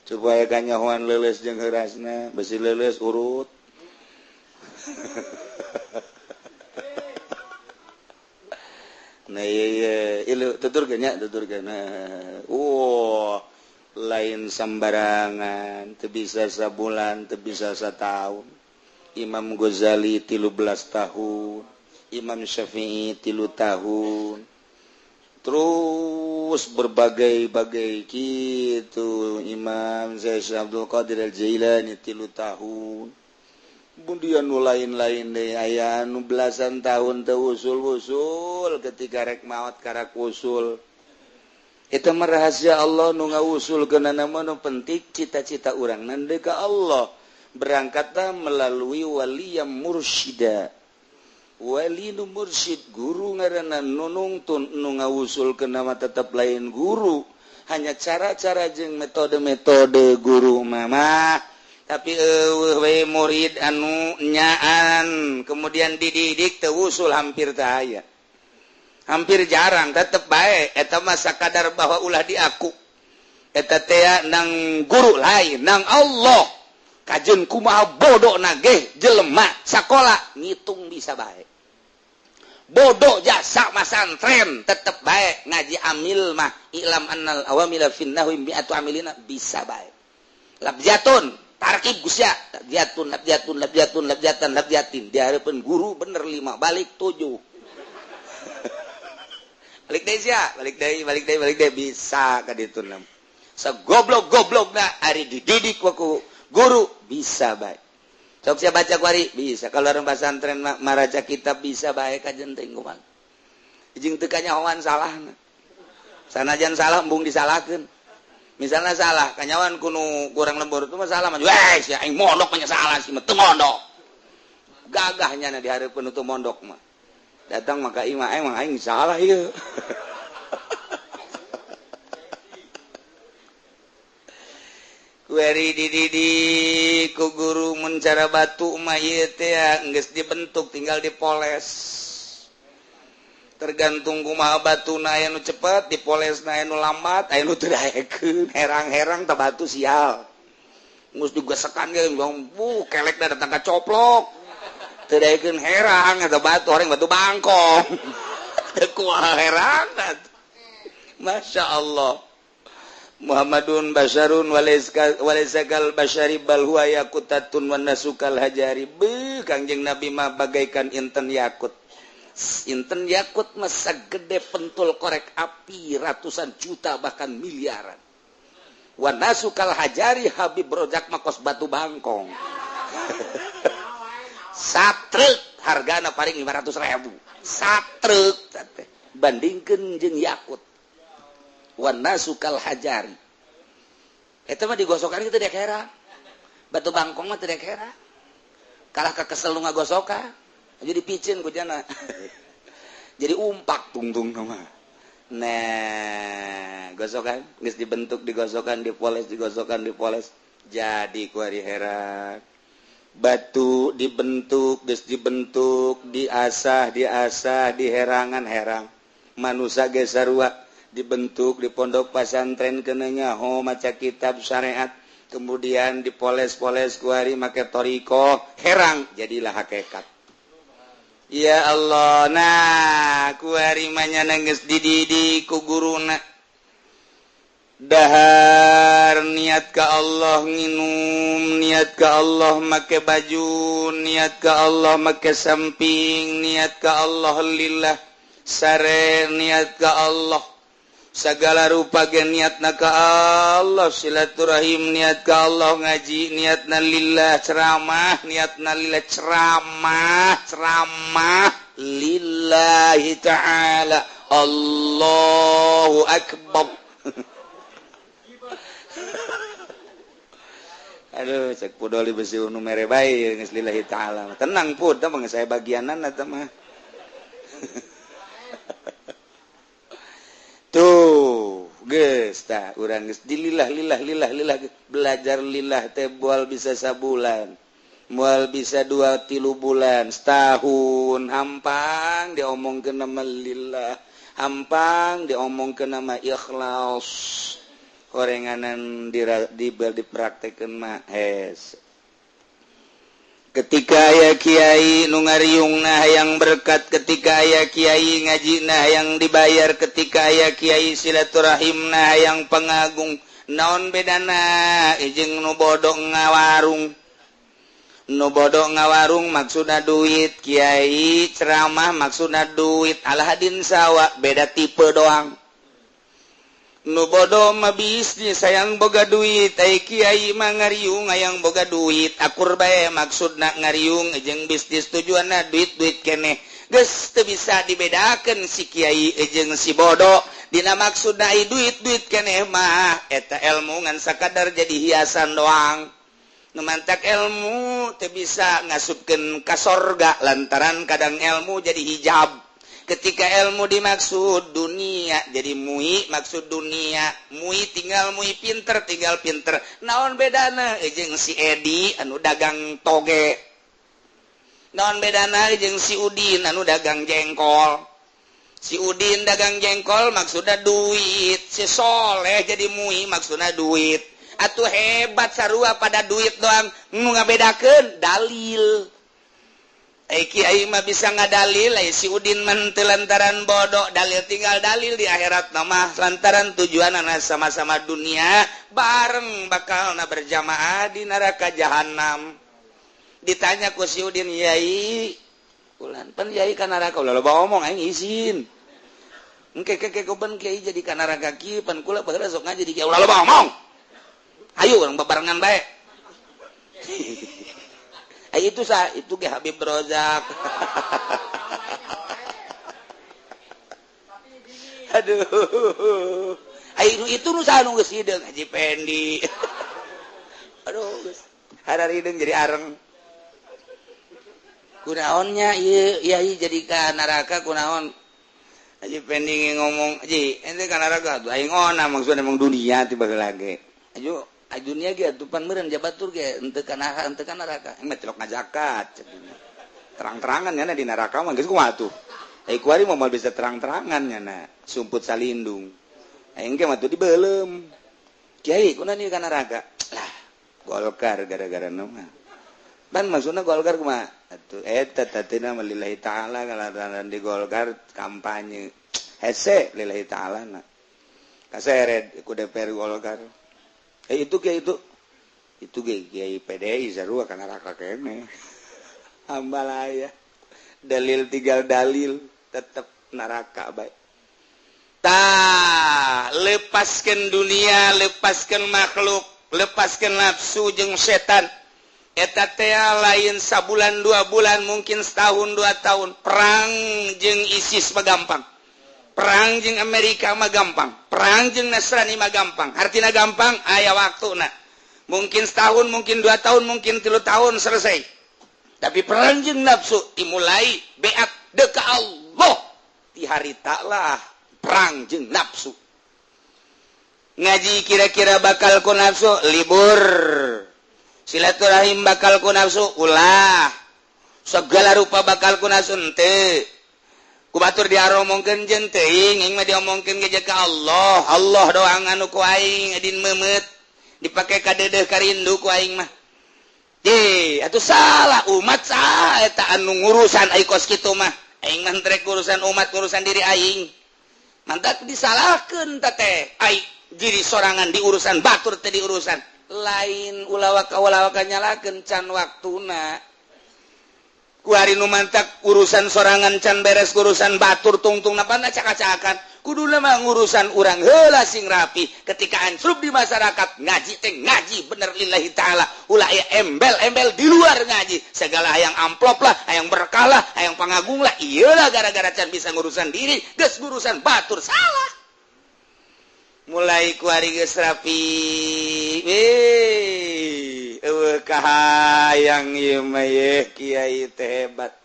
Supaya kanyahoan leuleus jeung heurasna, besi leuleus urut. Nah ieu ieu tuturkeun nya, tuturkeun. Lain sembarangan, teu bisa sabulan, teu bisa satahun. Imam Ghazali 13 tahun, Imam Syafi'i 3 tahun. Terus berbagai-bagai gitu. Imam Syekh Abdul Qadir Al-Jailani 3 tahun. Kemudian nu lain-lain deui aya nu belasan tahun teu usul-usul, ketika rek maot karak usul. Eta mah rahasia Allah nu ngawusulkeunana mah nu penting cita-cita urang nande ka Allah. Berangkatlah melalui wali yang mursyida. Wali nu mursyid guru ngaranna nu nungtun nu ngawusulkeun mah tetep lain guru, hanya cara-cara jeung metode-metode guru mah. Tapi eueuh we murid anu nyaan kemudian dididik teu usul hampir teu aya. Hampir jarang, tetep bae eta mah sakadar bahwa ulah diaku. Eta teh nang guru lain, nang Allah. Kajeun kumaha bodoh nage jelema sakola ngitung bisa bae. Bodoh jasa masantren tetep bae ngaji amil mah ilam annal awamila finnahwi mi'atu amilina bisa bae. Labjatun tarkib gusya labjatun labjatun labjatun labjatan labjatin di hareupeun guru bener 5 balik 7. Balik deui sia, balik deui, balik deui, balik deui bisa ka ditu nam. Sagoblok-goblokna ari dididik ku guru bisa bae. Sok sia baca kuari bisa. Kalau orang pesantren maraca kitab bisa bae kajen teh kumaha. Jeung teu kanyahoan salahna. Sanajan salah embung disalahkeun. Misalnya salah, kanyahoan kuno kurang lembur itu mah salah mah. Weh, sia aing mondok mah salah sih mah teu mondok. Gagahnya na di hareupeun teu mondok mah. Datang maka imah emang aing salah ieu. Kueri dididik ku guru mun cara batu mah ieu teh geus dibentuk tinggal dipoles. Tergantung kumaha batuna, aya nu cepet dipolesna, aya nu lambat, aya nu teu daekeun, herang-herang tah batu sial. Geus digesekan ge bu kelek datang ka coplok. Teu daekeun herang eta batu, orang batu bangkong. Teu kumaha herang. Masya Allah. Muhammadun basarun walaysa kal basyari bal huwa yaqutatun wan nasu kal hajari. Beuh, Kangjeng Nabi mah bagaikan inten yakut. Inten yakut mah sagede pentul korek api ratusan juta bahkan miliaran. Wan nasu kal hajari, Habib Rozak mah kos batu bangkong. Satruk hargana paling 500.000. Satruk bandingkeun jeung yakut. Wan nasu kal hajari. Eta mah digosokan kitu dek hera. Batu bangkong mah teu dek hera. Kalah ka kesel nu ngagosokan. Jadi picin ku jana. Jadi umpak tungtung mah. Nah, gosokan geus dibentuk digosokan dipoles digosokan dipoles jadi ku ari hera. Batu dibentuk geus dibentuk diasah diasah diherangan herang. Manusa ge sarua dibentuk di pondok pasantren kenenya ho maca kitab syariat kemudian dipoles-poles ku ari make thoriqoh herang jadilah hakikat. Ya Allah, nah ku ari mah nya geus dididik ku guruna dahar niat ka Allah nginum, niat ka Allah make baju, niat ka Allah make samping, niat ka Allah lillah, sare niat ka Allah, segala rupa ge niatna ka Allah, silaturahim niat ka Allah, ngaji niatna lillah, ceramah niatna lillah, ceramah ceramah lillahi ta'ala. Allahu akbar. Aduh, cek pudoli besi nu mere bae geus lillahi ta'ala. Tenang pud, tah mah saya bagianan eta mah. Tuh, geus tah urang geus dilillah lillah lillah lillah belajar lillah teh moal bisa sabulan, moal bisa 2-3 bulan, setahun hampang diomongkeun nama lillah, hampang diomongkeun nama ikhlas. Horenganan dipraktekeun mah hes. Ketika aya kiai nu ngariungna hayang berkat, ketika aya kiai ngajina hayang dibayar, ketika aya kiai silaturahimna hayang pengagung, naon bedana jeung nu bodoh ngawarung? Nu bodoh ngawarung maksudna duit, kiai ceramah maksudna duit, alahadin sawa beda tipe doang. Nu bodoh mah bisnis hayang boga duit, ai kiai mah ngariung hayang boga duit, akur bae maksudna ngariung jeung bisnis tujuanna duit-duit keneh. Geus teu bisa dibedakeun si kiai jeung si bodoh dina maksudna ai duit-duit keneh mah eta ilmu ngan sakadar jadi hiasan doang. Nu mantak ilmu teu bisa ngasupkeun ka sorga lantaran kadang ilmu jadi hijab. Ketika ilmu dimaksud dunia jadi mui, maksud dunia mui tinggal mui pinter tinggal pinter. Naon bedana jeung si Edi anu dagang toge? Naon bedana jeung si Udin anu dagang jengkol? Si Udin dagang jengkol maksudna duit, si Soleh jadi mui maksudna duit. Atuh hebat sarua pada duit doang, nu ngabedakeun dalil. Kiai mah bisa ngadalil, si Udin mah teu lantaran bodoh, dalil tinggal dalil di akhirat mah lantaran tujuanana sama-sama dunia bareng bakalna berjamaah di neraka jahanam. Ditanya ku si Udin, yai ulan pan yai ka neraka ulah loba omong aing izin. Engke ke ben kiai jadi ka neraka kieu pan kula baheula sok ngaji di kiai ulah loba omong. Ayo urang babarengan bae. Itu sah, itu ge Habib Rozak. Aduh. Ayo itu nu saha nu geus hideung Haji Pendi. Aduh geus hararideung jadi areng. Kunaonnya ieu yai jadi ka neraka kunaon? Haji Pendi ngomong, "Haji, ente ka neraka tuh aing ona maksudna emang dunia ti baheula ge." Ayo dunia ge atuh pan meureun jabatur ge henteu ka neraka. Emang celok ngazakat. Terang-terangan nya di neraka mah geus kumaha tuh. Ai kuari mah bisa terang-terangan nyana sumput salindung. Aing ge mah tuh dibeuleum. Kiai kunaon ieu ka neraka? Lah, Golkar gara-gara mah. Ban maksudna Golkar kumaha? Atuh eta tatina mah lillahi ta'ala kalataran di Golkar kampanye. Hese lillahi ta'ala na. Kaseret ku DPR Golkar. Itu kiai itu. Itu ge kiai PDI sarua ka neraka keneh. Hambalaya. Dalil tinggal dalil tetep neraka bae. Tah, lepaskan dunia, lepaskan makhluk, lepaskan nafsu jeung setan. Eta teh lain sabulan 2 bulan, mungkin setahun 2 tahun. Perang jeung ISIS mah gampang. Perang jeung Amerika mah gampang. Perang jeung Nasrani mah gampang. Artina gampang aya waktuna. Mungkin setahun, mungkin 2 tahun, mungkin 3 tahun selesai. Tapi perang jeung nafsu dimulai beat deka Allah. Di harita lah perang jeung nafsu. Ngaji kira-kira bakal ku nafsu libur. Silaturahim bakal ku nafsu ulah. Segala rupa bakal ku nafsu henteu. Ku batur diaromongkeun jeung teuing, aing mah diomongkeun ge ka Allah. Allah doang anu ku aing edin meumeut. Dipake kadeudeuh karindu ku aing mah. Ye, atuh salah umat saha eta anu ngurusan ai kos kitu mah. Aing mah rek urusan umat, urusan diri aing. Mantak disalahkeun teh teh. Ai diri sorangan diurusan batur teh diurusan. Lain ulawaka-ulawaka nyalakeun can waktuna. Ku hari nu mantak urusan sorangan can beres urusan batur tungtung napana caka-cakan. Kuduna mah ngurusan urang heula sing rapi. Ketika ansrup di masyarakat ngaji teh ngaji bener lillahi ta'ala. Ulah aya embel-embel di luar ngaji. Segala hayang amplop lah, hayang berkah lah, hayang pangagung lah. Iyalah gara-gara can bisa ngurusan diri, geus ngurusan batur salah. Mulai ku hari geus rapi. Weh, eueuh kahayang ieu mah ye kiai teh hebat.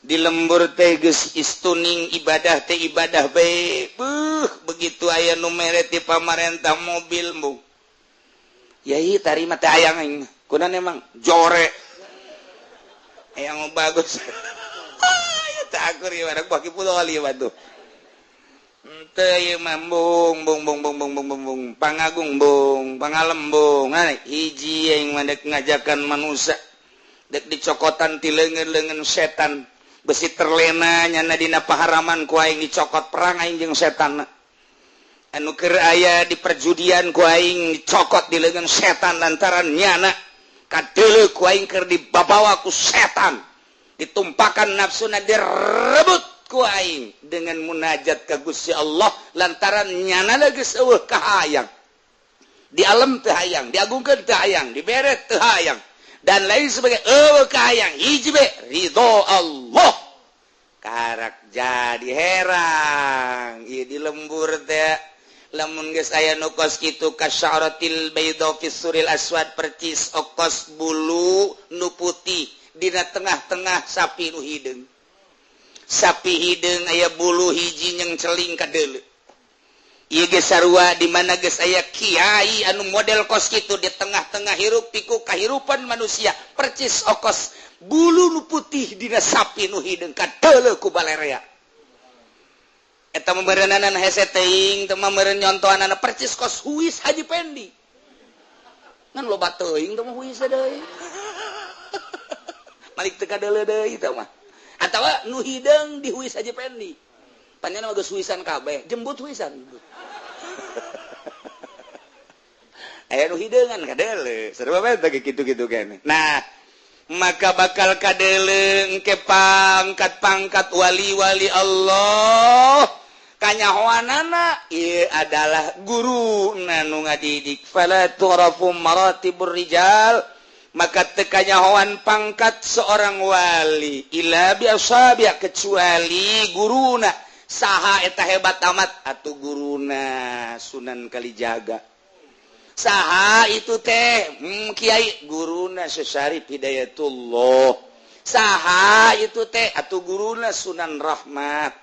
Di lembur teh geus istuning ibadah teh ibadah bae. Beuh, begitu aya nu mere ti pamarentah mobil embung. Yai tarima teh hayang aing. Kunaon emang jore. Hayang bagus. Ya teh akur ieu anak baki pulau ieu mah tuh. Teu ieu mah bung bung bung bung bung bung bung bung pangagung bung pangalembung. Nah, hiji aing mah dek ngajakan manusia dek dicokotan ti leungeun-leungeun setan. Besi terlena nyana dina paharaman ku aing dicokot perang aing jeung setan. Anu keur aya di perjudian ku aing dicokot di leungeun setan lantaran nyana kadeuleu ku aing keur dibabawa ku setan. Ditumpakan nafsuna direbut ku aing dengan munajat ka Gusti Allah lantaran nyana geus eueuh kahayang. Di alam teu hayang, diagungkeun teu hayang, dibere teu hayang. Dan lain sebagai eueuh kahayang hiji be ridho Allah. Karak jadi herang ieu di lembur teh lamun geus aya nu kos kitu kasyaratil bayda fi suril aswad percis okos bulu nu putih dina tengah-tengah sapi nu hideung. Sapi hideung aya bulu hiji nyeng celing ka deuleu. Ieu geus sarua di mana geus aya kiai anu model kos kitu di tengah-tengah hirup piku kahirupan manusia percis okos bulu nu putih dina sapi nu hideung kadeuleu ku balerea. Eta memberenanan hese teuing teu mah meureun nyontohanana percis kos huis Haji Pendi. Ngan loba teuing teu mah huis deui. Malik teu kadeuleu deui teu mah. Atawa nu hideung di huis Haji Pendi. Panjang mah geus huisan kabeh, jembut huisan. Aya nu hideungan kadeuleu, sarua bae teh kitu-kitu keneh. Nah, maka bakal kadeuleu engke pangkat-pangkat wali-wali Allah. Kanyahoanana ieu adalah guru nu ngadidik. Fala tu'rafu maratibur rijal, maka teu kanyahoan pangkat seorang wali illa bi ashabi, kecuali guruna. Saha eta hebat amat atuh guruna Sunan Kalijaga. Saha itu teh kiai guruna Syarif Hidayatullah. Saha itu teh atuh guruna Sunan Rahmat.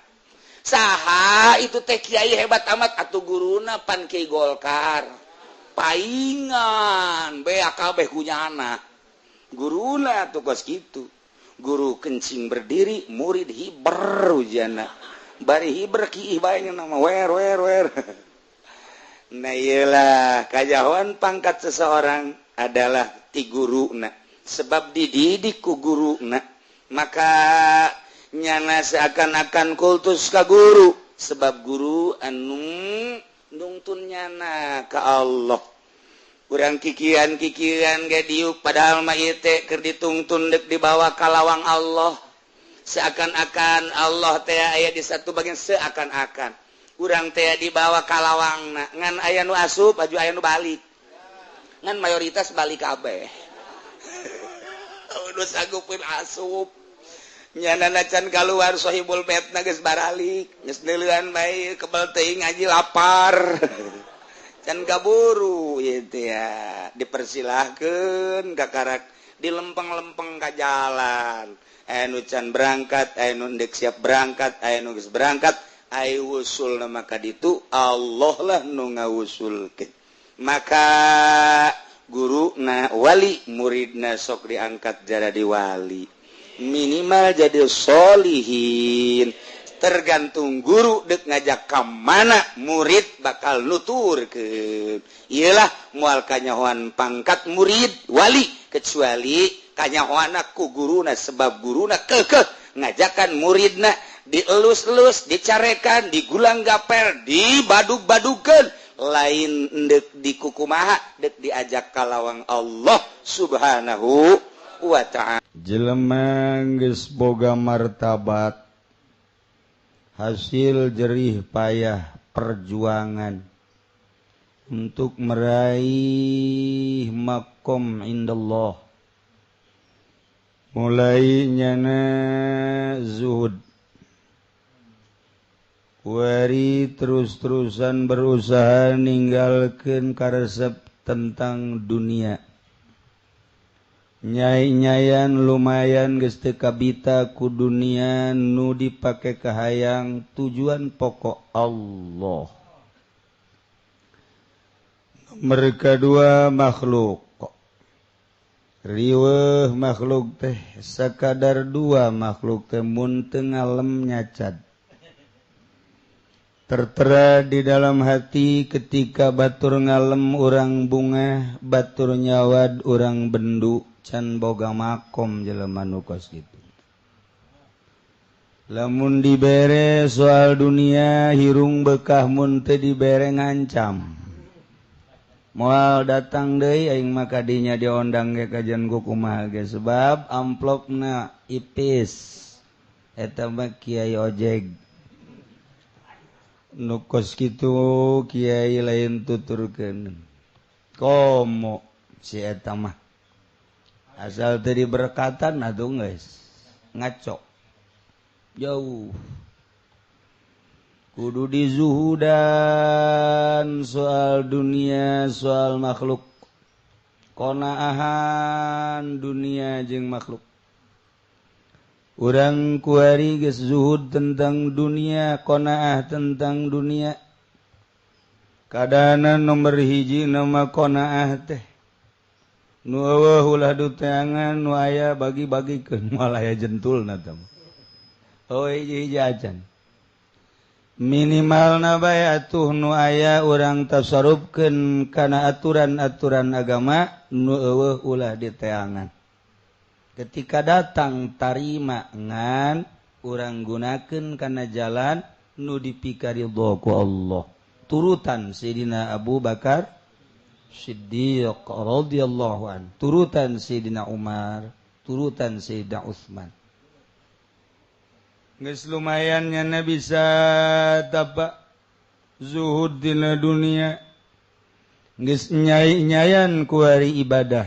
Saha itu teh kiai hebat amat atuh guruna pan Kiai Golkar. Paingan bea kabeh kunyana. Guruna atuh kos kitu. Guru kencing berdiri, murid hiber ujana. Bari hiber kiih bae nama wer wer wer. Nah iyalah kajahoan pangkat seseorang adalah ti guruna. Sebab dididik ku guruna, maka nyana seakan-akan kultus ka guru, sebab guru anu nungtun nyana ka Allah. Urang kikian-kikian ge diuk padahal mah ieu teh keur ditungtun deuk dibawa ka lawang Allah. Seakan-akan Allah teh aya di satu bagian, seakan-akan urang teh dibawa ka lawangna, ngan aya nu asup baju aya nu balik. Ngan mayoritas balik kabeh. Nu sanggupkeun asup. Nyana can kaluar sohibul baitna geus baralik, geus neuleuan bae kebel teuing ngaji lapar. Can kaburu ieu teh ya, dipersilahkeun kakarak dilempeng-lempeng ka jalan. Aya nu can berangkat, aya nu deuk siap berangkat, aya nu geus berangkat, aya wusulna maka ditu Allah lah nu ngawusulkeun. Maka guruna wali, muridna sok diangkat jadi wali. Minimal jadi solihin. Tergantung guru dek ngajak ka mana murid bakal nuturkeun. Iyalah moal kanyahoan pangkat murid wali kecuali kanyahoanna ku guruna, sebab guruna kekeh ngajakan muridna dielus-elus, dicarekan, digulang gaper, dibadug-badugeun, lain dek dikukumaha, dek diajak ka lawang Allah Subhanahu wa ta'ala. Jelema geus boga martabat hasil jerih payah perjuangan untuk meraih makom indallah, mulai nyana zuhud, wari terus-terusan berusaha ninggalkeun karesep tentang dunia. Nyai-nyayan lumayan geus teu kabita ku dunia nu dipake kahayang tujuan pokok Allah. Nomor kedua makhluk. Riweuh makhluk teh sakadar dua makhluk teh mun teu ngalem nyacad. Tertera di dalam hati ketika batur ngalem urang bunga, batur nyawad urang bendu. Can boga makom jelema nu kos kitu. Lamun dibere soal dunia hirung bekah, mun teu dibere ngancam. Moal datang deui aing mah kadinya diondang ge kajian ku kumaha ge, sebab amplopna ipis. Eta mah kiai ojeg. Nu kos kitu kiai lain tuturkeun. Komo si eta mah. Asal tadi berkatan atuh geus ngaco jauh. Kudu dizuhudan soal dunia, soal makhluk. Konaahan dunia jeung makhluk. Urang kuari geus zuhud tentang dunia, konaah tentang dunia. Kadana nomor hiji nama konaah teh. Nu eueuh ulah duteangan, nu aya bagi-bagikeun, moal aya jentulna teh. Oh hiji-hiji acan. Minimalna bae atuh nu aya urang tasarrufkeun kana aturan-aturan agama, nu eueuh ulah diteangan. Ketika datang tarima ngan urang gunakeun kana jalan nu dipikaridho ku Allah. Turutan Sayyidina Abu Bakar Siddiq radhiyallahu an, turutan Sayyidina Umar, turutan Sayyidina Utsman. Geus lumayan nyana bisa tapak zuhud dina dunia, geus nyai-nyayan ku hari ibadah.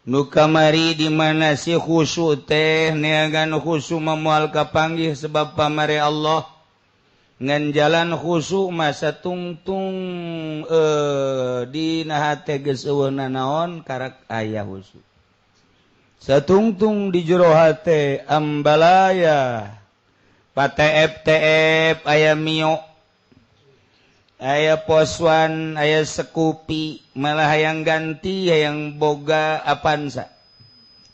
Nu kamari di mana si khusyuk teh neangan khusyuk moal kapanggih sebab pamare Allah. Ngan jalan khusyuk masa tungtung dina hate geus eueuh nanaon karak aya khusyuk. Satungtung di jero hate ambalaya patf-tf aya mio, aya poswan, aya sekupi, malah hayang ganti hayang boga Avanza.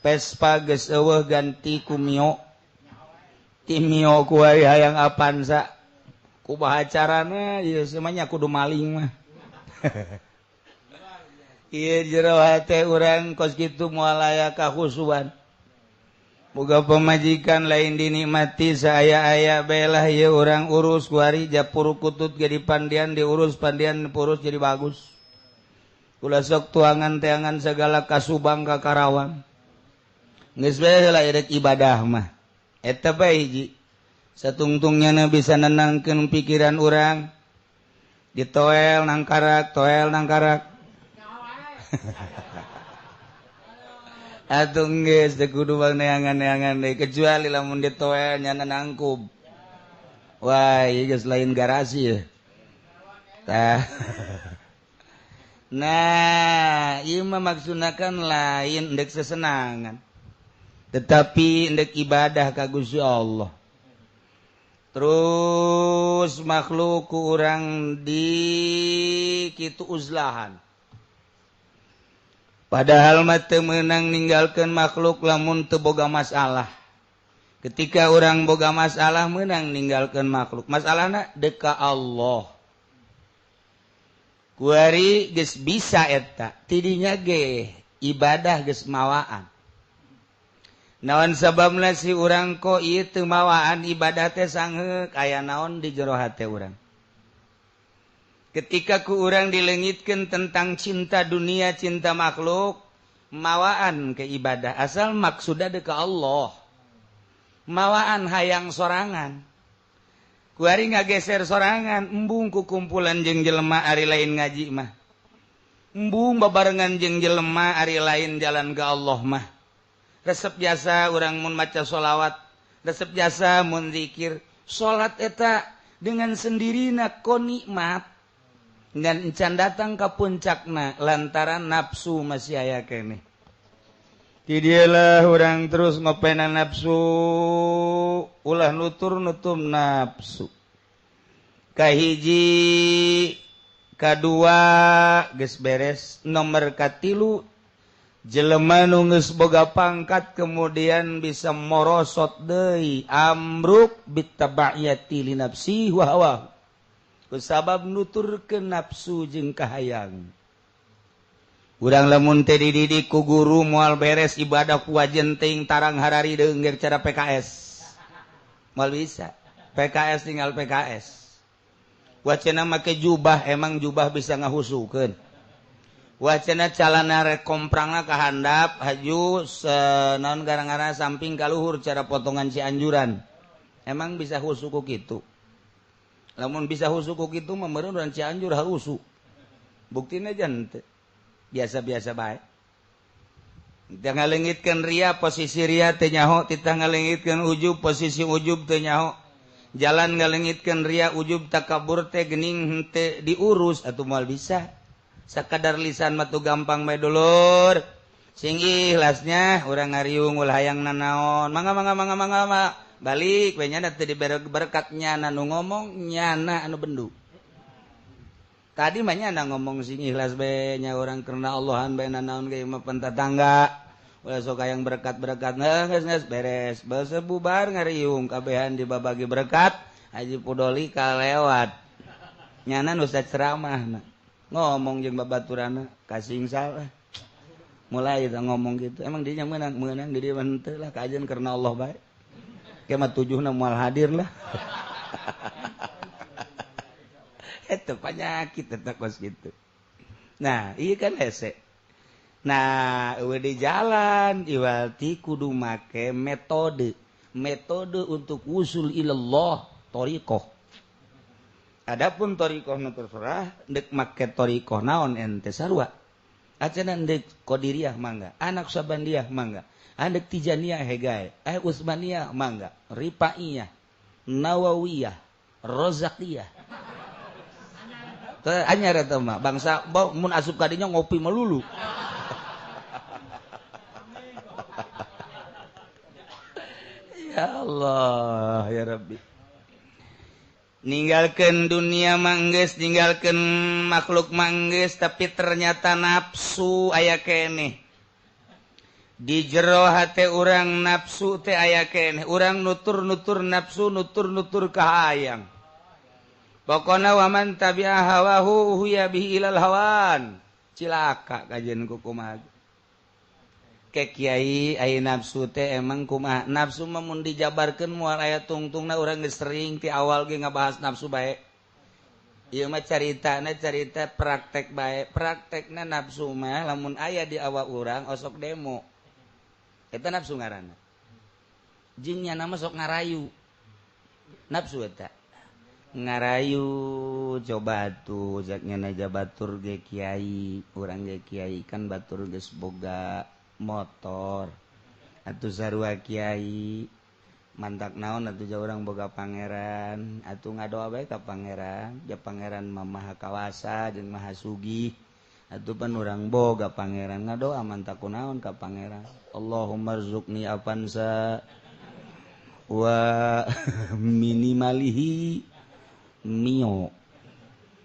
Vespa geus eueuh ganti ku Mio. Ti Mio ku hayang Avanza. Kumaha carana ieu semuanya kudu maling mah. Ieu jero hate urang kos kitu moal aya kahusuan. Boga pemajikan lain dinikmati saaya-aya bae lah ieu urang urus kuari japuru kutut jadi pandian diurus pandian purus jadi bagus. Kula sok tuangan teangan segala ka Subang ka Karawang. Geus bae heula erek ibadah mah. Eta bae hiji. Satungtungnya na bisa nenangkeun pikiran urang. Ditoel nangkarak, toel nangkarak. Atuh geus teu kudu bang neangan-neangan deui kecuali lamun ditoel nyana nangkub. Wah, ieu geus lain garasi ya. Tah. Nah, ieu mah maksudna kan lain endek sesenangan. Tetapi endek ibadah ka Gusti Allah. Terus makhluk ku urang di kitu uzlahan. Padahal mah teu meunang ninggalkeun makhluk lamun teu boga masalah. Ketika orang boga masalah meunang ninggalkeun makhluk. Masalahna deka Allah. Kuari geus bisa eta, tidinya ge ibadah geus mawaan. Naon sababna si urang kok ieu teu mawaan ibadah teh sangheuk aya naon di jero hate urang. Ketika ku urang dilengitkeun tentang cinta dunia, cinta makhluk, mawaan ke ibadah asal maksudna deka Allah. Mawaan hayang sorangan. Kuari ngageser sorangan, embung ku kumpulan jeung jelema ari lain ngaji mah. Embung babarengan jeung jelema ari lain jalan ke Allah mah. Resep jasa urang mun maca sholawat, resep jasa mun zikir. Salat eta dengan sendirina ko nikmat. Ngan encan datang ka puncakna lantaran nafsu masih aya keneh. Ti dieu urang terus ngopena nafsu, ulah nutur nutum nafsu. Kahiji, kadua geus beres, nomor katilu jelema nu geus boga pangkat kemudian bisa morosot deui amruk bitabaiyati li nafsi wa hawa. Kusabab nuturkeun nafsu jeung kahayang. Urang lamun teh dididik ku guru moal beres ibadah ku wajen teuing tarang harari deungeur cara PKS. Moal bisa. PKS tinggal PKS. Wacana make jubah emang jubah bisa ngahusukeun. Wacana calana rek komprangna ka handap haju naon gara-gara samping ka luhur cara potongan Cianjuran. Emang bisa husu ku kitu. Lamun bisa husu ku kitu mah meureun urang Cianjur harusu. Buktina jan teu. Biasa-biasa bae. Teu ngalengitkeun ria posisi ria teu nyaho, titah ngalengitkeun ujub posisi ujub teu nyaho. Jalan ngalengitkeun ria ujub takabur teh geuning henteu diurus atuh moal bisa. Sakadar lisan mah tuh gampang bae dulur. Sing ikhlasnya urang ngariung ulah hayang nanaon. Mangga mangga mangga mangga mangga. Balik we nyana teu dibere berkat nyana nu ngomong nyana anu bendu. Tadi mah nyana ngomong sing ikhlas bae nya urang karena Allahan bae nanaon ge mah pentatangga. Ulah sok hayang berkat-berkat geus geus beres. Basa bubar ngariung kabehan dibabagi berkat Haji Pudoli kalewat. Nyana nu ceramah ngomong jeung babaturana kasing salah. Mulai kita ngomong gitu. Emang dia menang, menang di dia henteu lah kajian karena Allah bae. Ke mah tujuhna moal hadir lah. Eta penyakit eta kos gitu. Nah, ieu kan hese. Nah, eueuh di jalan iwalti kudu make metode. Metode untuk usul ilallah thariqah. Adapun thariqah nu terserah deuk make thariqah naon ente sarua. Acana deuk Qadiriyah mangga, anak Sabandiyah mangga, andek Tijaniyah hegae, Utsmaniyah mangga, Rifaiyah, Nawawiyah, Rozakiyah. Teu anyar eta mah, bangsa mun asup ka dinya ngopi melulu. Ya Allah, ya Rabbi. Ninggalkeun dunia manggeus, ninggalkeun makhluk manggeus, tapi ternyata nafsu aya keneh. Di jero hate urang nafsu teh aya keneh, urang nutur-nutur nafsu, nutur-nutur kahayang. Pokona waman tabi'a hawahu huya bihi ilal hawan. Cilaka kajian ku kumaha. Ke kiai aya nafsu teh emang kumaha? Nafsu mah mun dijabarkeun moal aya tungtungna, urang geus sering ti awal ge ngabahas nafsu bae. Ieu mah caritana carita praktek bae. Praktekna nafsu mah lamun aya di awak urang osok demo. Eta nafsu ngaranna. Jeung nyana mah sok ngarayu. Nafsu eta. Ngarayu coba tuh zaknya naja batur ge kiai, urang ge kiai kan batur geus boga motor. Atuh sarua kiai mantak naon atuh jauh urang boga pangeran, atuh ngadoa bae ka pangeran, ja pangeran mah maha kawasa jeung maha sugih. Atuh pan urang boga pangeran ngadoa mantak kunaon ka pangeran. Allahumma rzuqni avanza wa minimalihi mio.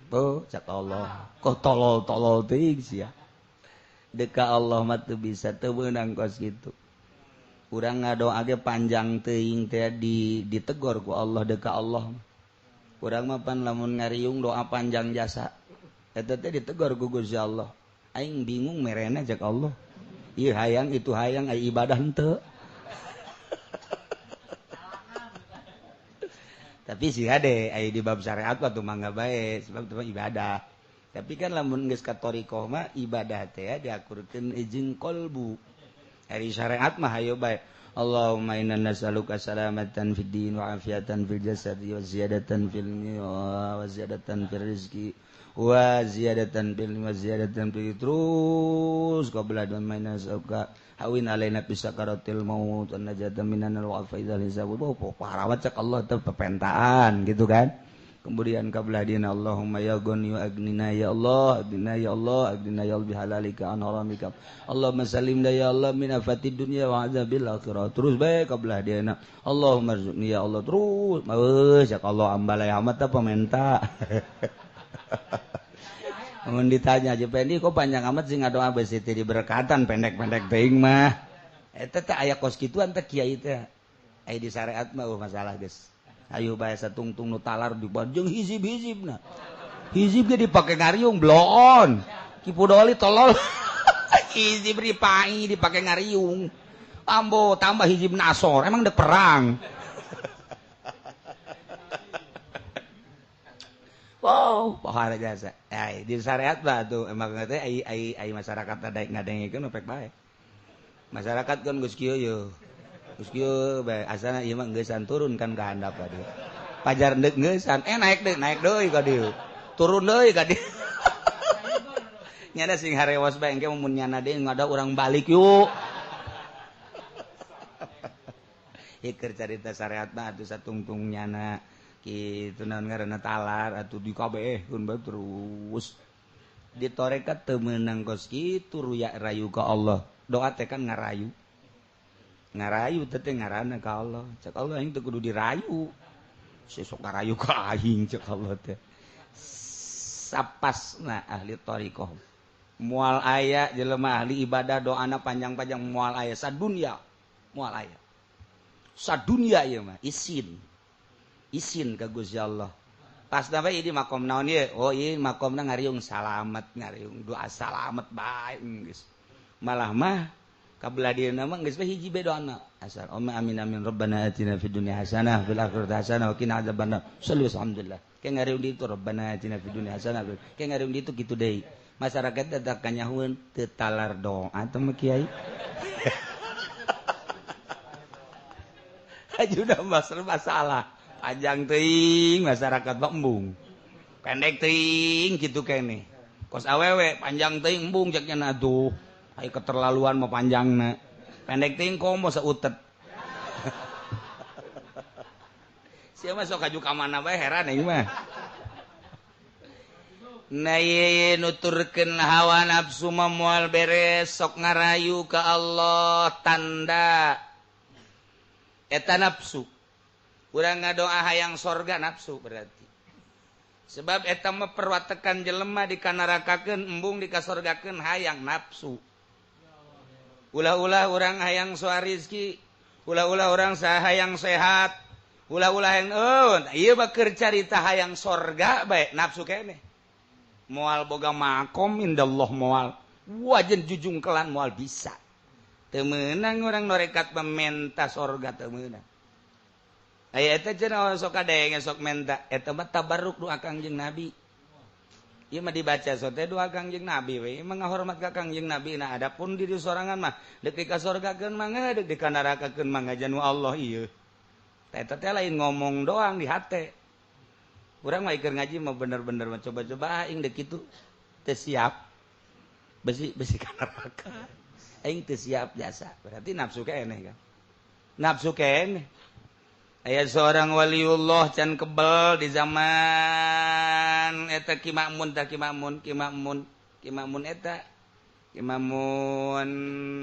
Tuh cak Allah, kok tolol-tolol teuing sia. Deka Allah mah teu bisa teu meunang kos kitu. Urang ngadoa ge panjang teuing teh ditegor ku Allah deka Allah. Urang mah pan lamun ngariung doa panjang jasa. Eta teh ditegor ku Gusti Allah. Aing bingung merena cak Allah. Ieu hayang itu hayang ai ibadah henteu. Tapi sih hade ai di bab syariat mah tuh mangga bae sebab itu mah ibadah. Tapi kan lamun geus ka thariqah mah ibadah teh diakurkeun jeung qalbu. Ari syariat mah hayo bae. Allahumma inna nas'aluka salamatan fid din wa afiatan fil jasadi wa ziyadatan fil wa ziyadatan fil rizqi wa ziyadatan fil wa ziyadatan fil terus qabla dan mainna nas'aluka hawin alaina bi sakaratil maut an najata minan wa faizal hisab. Oh parawat cak Allah teh pepentaan gitu kan. Kemudian qabla dina Allahumma ya ghani wa agnina ya Allah, agnina ya Allah, agnina ya Allah bihalalika an haramika. Allahumma salimna ya Allah min afatid dunya wa azabil akhirah. Terus bae qabla dina Allahumma rzuqni ya Allah terus. Geus cak Allah ambalai amat teh pamenta. Mun ditanya aja Pendi kok panjang amat sih ngadoa besi teh diberkatan pendek-pendek teuing mah. Eta teh aya kos kituan teh kiai teh. Aya di syariat mah masalah geus. Ayo bae satungtung nu talar dibajeng hizib-hizibna. Hizib ge dipake ngariung bloon. Ki Pudoli tolol. Hizib dipai dipake ngariung. Ambo tambah hizib nasor emang dek perang. Wow, pohara jasa. Ai di syariat mah tuh emang teh ai ai ai masyarakat daek ngadengekeun pek bae. Masyarakat kan geus kieu ye. Geus kieu bae asana ieu mah geusan turun kan ka handap ka dieu. Pajar deuk geusan, naik deui ka dieu. Turun deui ka dieu. Nyana sing harewas bae engke mun nyana deui ngada urang balik yuk. Ieu keur carita syariat mah atuh satungtung nyana. Kitu naon ngaranna talar atuh di kabehkeun bae terus. Di tarekat teu meunang kos kitu ruya rayu ka Allah. Doa teh kan ngarayu. Ngarayu teh teh ngaranna ka Allah. Cek Allah aing teu kudu dirayu. Sesok ngarayu ka aing cek Allah teh. Sapasna ahli thariqah. Moal aya jelema ahli ibadah doana panjang-panjang moal aya sadunya. Moal aya. Sadunya ieu mah isin. Isin ka Gusti Allah. Pas sampai ini makom naon ieu? Oh ieu makomna ngariung salamet, ngariung doa salamet bae geus. Malah mah kabelah dieuna mah geus bae hiji bae doana. Asal Allahumma amin amin rabbana atina fid dunya hasanah fil akhirati hasanah wa qina adzabannar. Sallu alhamdulillah. Ke ngariung di itu rabbana atina fid dunya hasanah. Ke ngariung di itu kitu deui. Masyarakat teh kanyahueun teu talar doa teh mah kiai. Ajudah masalah. Panjang teuing masyarakat mah embung. Pendek teuing kitu keneh. Kos awewe panjang teuing embung cek nya atuh. Ai keterlaluan mah panjangna. Pendek teuing komo sautet. Sia mah sok kaju ka mana bae heran aing mah. Nah ye nuturkeun hawa nafsu mah moal beres sok ngarayu ka Allah tanda eta nafsu. Urang ngadoa hayang sorga nafsu berarti. Sebab eta mah perwatekan jelema dikanarakakeun embung dikasorgakeun hayang nafsu. Ulah-ulah orang hayang soal rizki, ulah-ulah orang hayang sehat, ulah-ulah yang oh, ieu mah keur carita hayang sorga bae nafsu keneh. Moal boga makom indallah moal. Wajen jujungkelan moal bisa. Teu meunang urang norekat mementa sorga teu meunang. Aya eta cenah sok kadenge sok menta eta mah tabarruk doa Kangjeng Nabi. Ieu mah dibaca sote doa Kangjeng Nabi we mah ngahormat ka Kangjeng Nabi. Nah adapun diri sorangan mah deuk di ka sorgakeun mangga deuk di ka nerakakeun mangga janu Allah ieu. Eta teh lain ngomong doang di hate. Urang mah keur ngaji mah bener-bener mah coba-coba aing deuk kitu teu siap. Besi ka neraka. Aing teu siap jasa. Berarti nafsu keneh kan. Nafsu keneh. Aya seorang waliullah can kebel di zaman eta Ki Ma'mun tah Ki Ma'mun Ki Ma'mun Ki Ma'mun eta Ki Ma'mun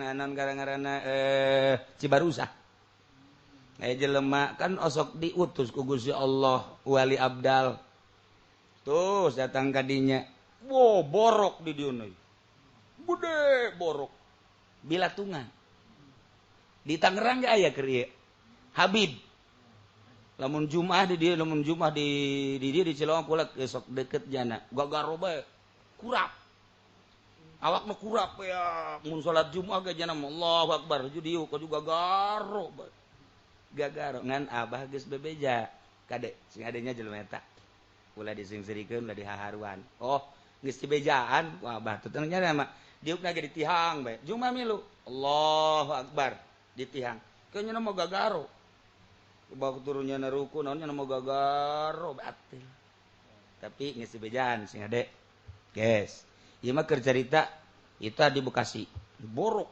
anon gara-garana Cibarusah. Aya jelema kan osok diutus ku Gusti Allah wali abdal. Terus datang ka dinya. Wo borok di dieu euy. Gede borok. Bilatungan. Di Tangerang ge aya keur ieu. Habib. Lamun Jumat di dieu, lamun Jumat di dieu di Cilongok kula sok deket jana. Gagaro bae. Kurap. Awak mah kurap ya. Mun salat Jumat ge jana Allahu Akbar. Ju dieu ka juga gagaro bae. Gagaro ngan abah geus bebeja. Kade sing adenya jelema eta. Ulah disingserikeun ulah dihaharuan. Oh, geus dibejaan ku abah teh nya mah diukna ge ditihang bae. Jumat milu. Allahu Akbar ditihang. Kayaknya mah gagaro. Bawa turunnya na ruku naonnya mah gagaro batil. Tapi geus dibejaan sing ade. Guys, ieu mah keur carita eta di Bekasi. Borok.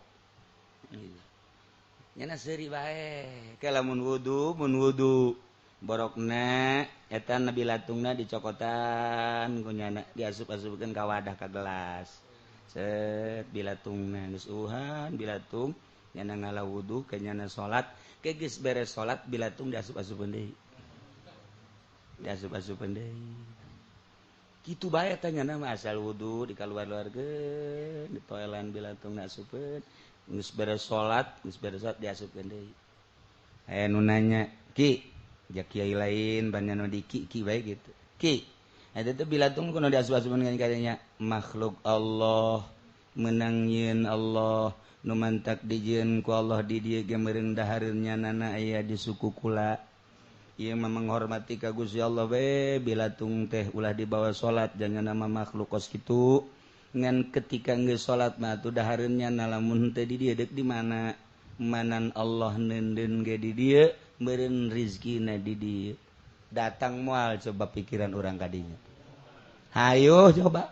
Nya seuri bae. Ke lamun wudu, mun wudu borokna eta nabi latungna dicokotan ku nyana diasup-asupkeun ka wadah ka gelas. Set bilatungna geus uhan bilatung nyana ngala wudu ke nyana salat ke geus beres salat bilatung diasup-asupkeun deui. Diasup-asupkeun deui. Kitu bae eta nyana mah asal wudu dikaluar-luarkeun ditoelan bilatungna asupkeun geus beres salat diasupkeun deui. Aya nu nanya, "Ki, ja kiai lain banyak nu di ki ki bae gitu. Ki, eta teh bilatung kudu diasup-asupkeun kadinya makhluk Allah menang yeun Allah nu mantak dijieun ku Allah di dieu ge meureun dahareun nyanana aya di suku kula. Ieu mah menghormati ka Gusti Allah we bilatung teh ulah dibawa salat jangan nama makhluk kos kitu. Ngan ketika geus salat mah atuh dahareun nyana lamun teh di dieu deuk di mana? Manan Allah neundeun ge di dieu meureun rizkina di dieu. Datang moal coba pikiran urang kadinya. Hayo coba.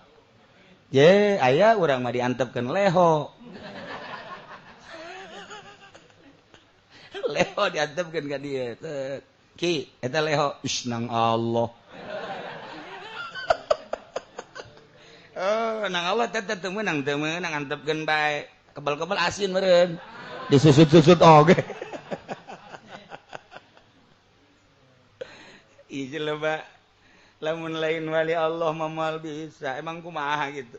Ye, aya urang mah diantepkeun leho. Leho diantepkeun ka dieu. Ki, eta leho. Ish nang Allah. Oh, nang Allah teh teu meunang antepkeun bae. Kebel-kebel asin meureun. Disusut-susut oge. Ieu jelema lamun lain wali Allah moal bisa. Emang kumaha gitu.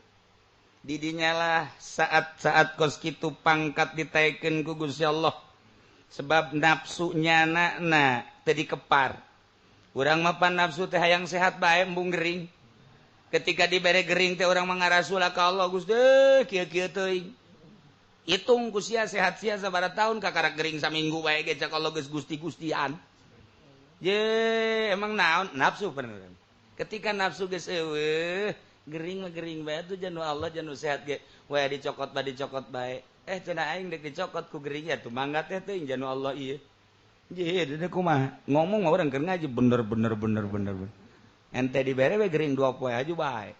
Didinya lah saat-saat kos kitu pangkat ditaekeun ku Gusti Allah. Sebab nafsu nyana na teu dikepar. Urang mah pan nafsu teh hayang sehat bae embung gering. Ketika dibere gering teh urang mah ngarasula ka Allah Gusti kieu-kieu teuing. Hitung ku sia sehat sia sabaraha tahun kakara gering saminggu bae ge cak Allah geus gusti-gustian. Ye, emang naon nafsu bener. Ketika nafsu geus eueuh, gering mah gering bae tuh janu Allah janu sehat ge. We dicokot ba dicokot bae. Eh cenah aing deuk dicokot ku gering ya tuh mangga teh teuing janu Allah ieu. Ye, deui kumaha? Ngomong mah urang keur ngaji bener bener bener bener. Ente dibere we gering 2 poe aja bae.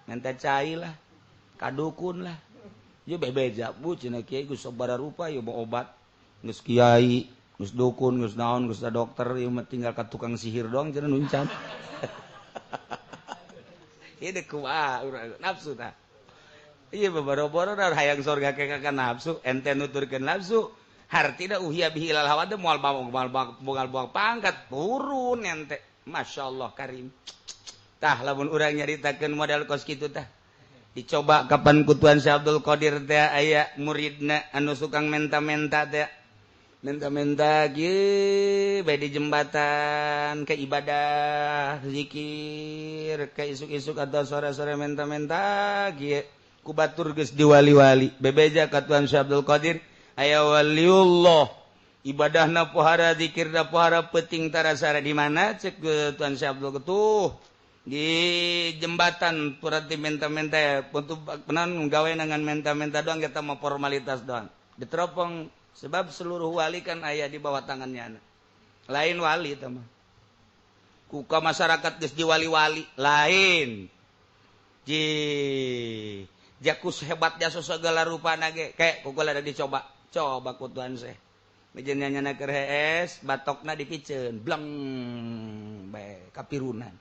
Ente cai lah, kadukun lah. Ye bebeja bu cenah kiai geus sabaraha rupa ieu obat. Geus kiai, geus dukun, geus naon, geus dokter, ieu mah tinggal ka tukang sihir doang cenah nuncan. Ieu deuk kumaha urang nafsu tah. Ieu baboro-boro hayang sorga ke ka nafsu, ente nuturkeun nafsu. Hartina uhia bihi ilal hawa teh moal moal pangkat turun ente. Masyaallah karim. Tah lamun urang nyaritakeun modal kos kitu tah. Dicoba kapan ku Tuan Syekh Abdul Qadir teh aya muridna anu sukang menta-menta teh, menta-menta kieu bae di jembatan ke ibadah zikir ke isuk-isuk atau sore-sore menta-menta kieu ku batur geus diwali-wali. Bebeja ka Tuan Syekh Abdul Qadir, aya waliullah ibadahna pohara, zikirna pohara, peuting tarasara. Di mana cek Tuan Syekh Abdul? Tuh di jembatan, berarti menta-menta untuk penan gawe dengan menta-menta doang, kita mau formalitas doang. Diteropong, sebab seluruh wali kan aya di bawah tangannya. Lain wali teman kuka masyarakat geus diwali-wali, lain ji jakus hebat jasa segala rupa nage kayak kukul ada dicoba coba ku Tuan Syekh mijeun nyana keur hees, batokna dipiceun bleng bae kapirunan.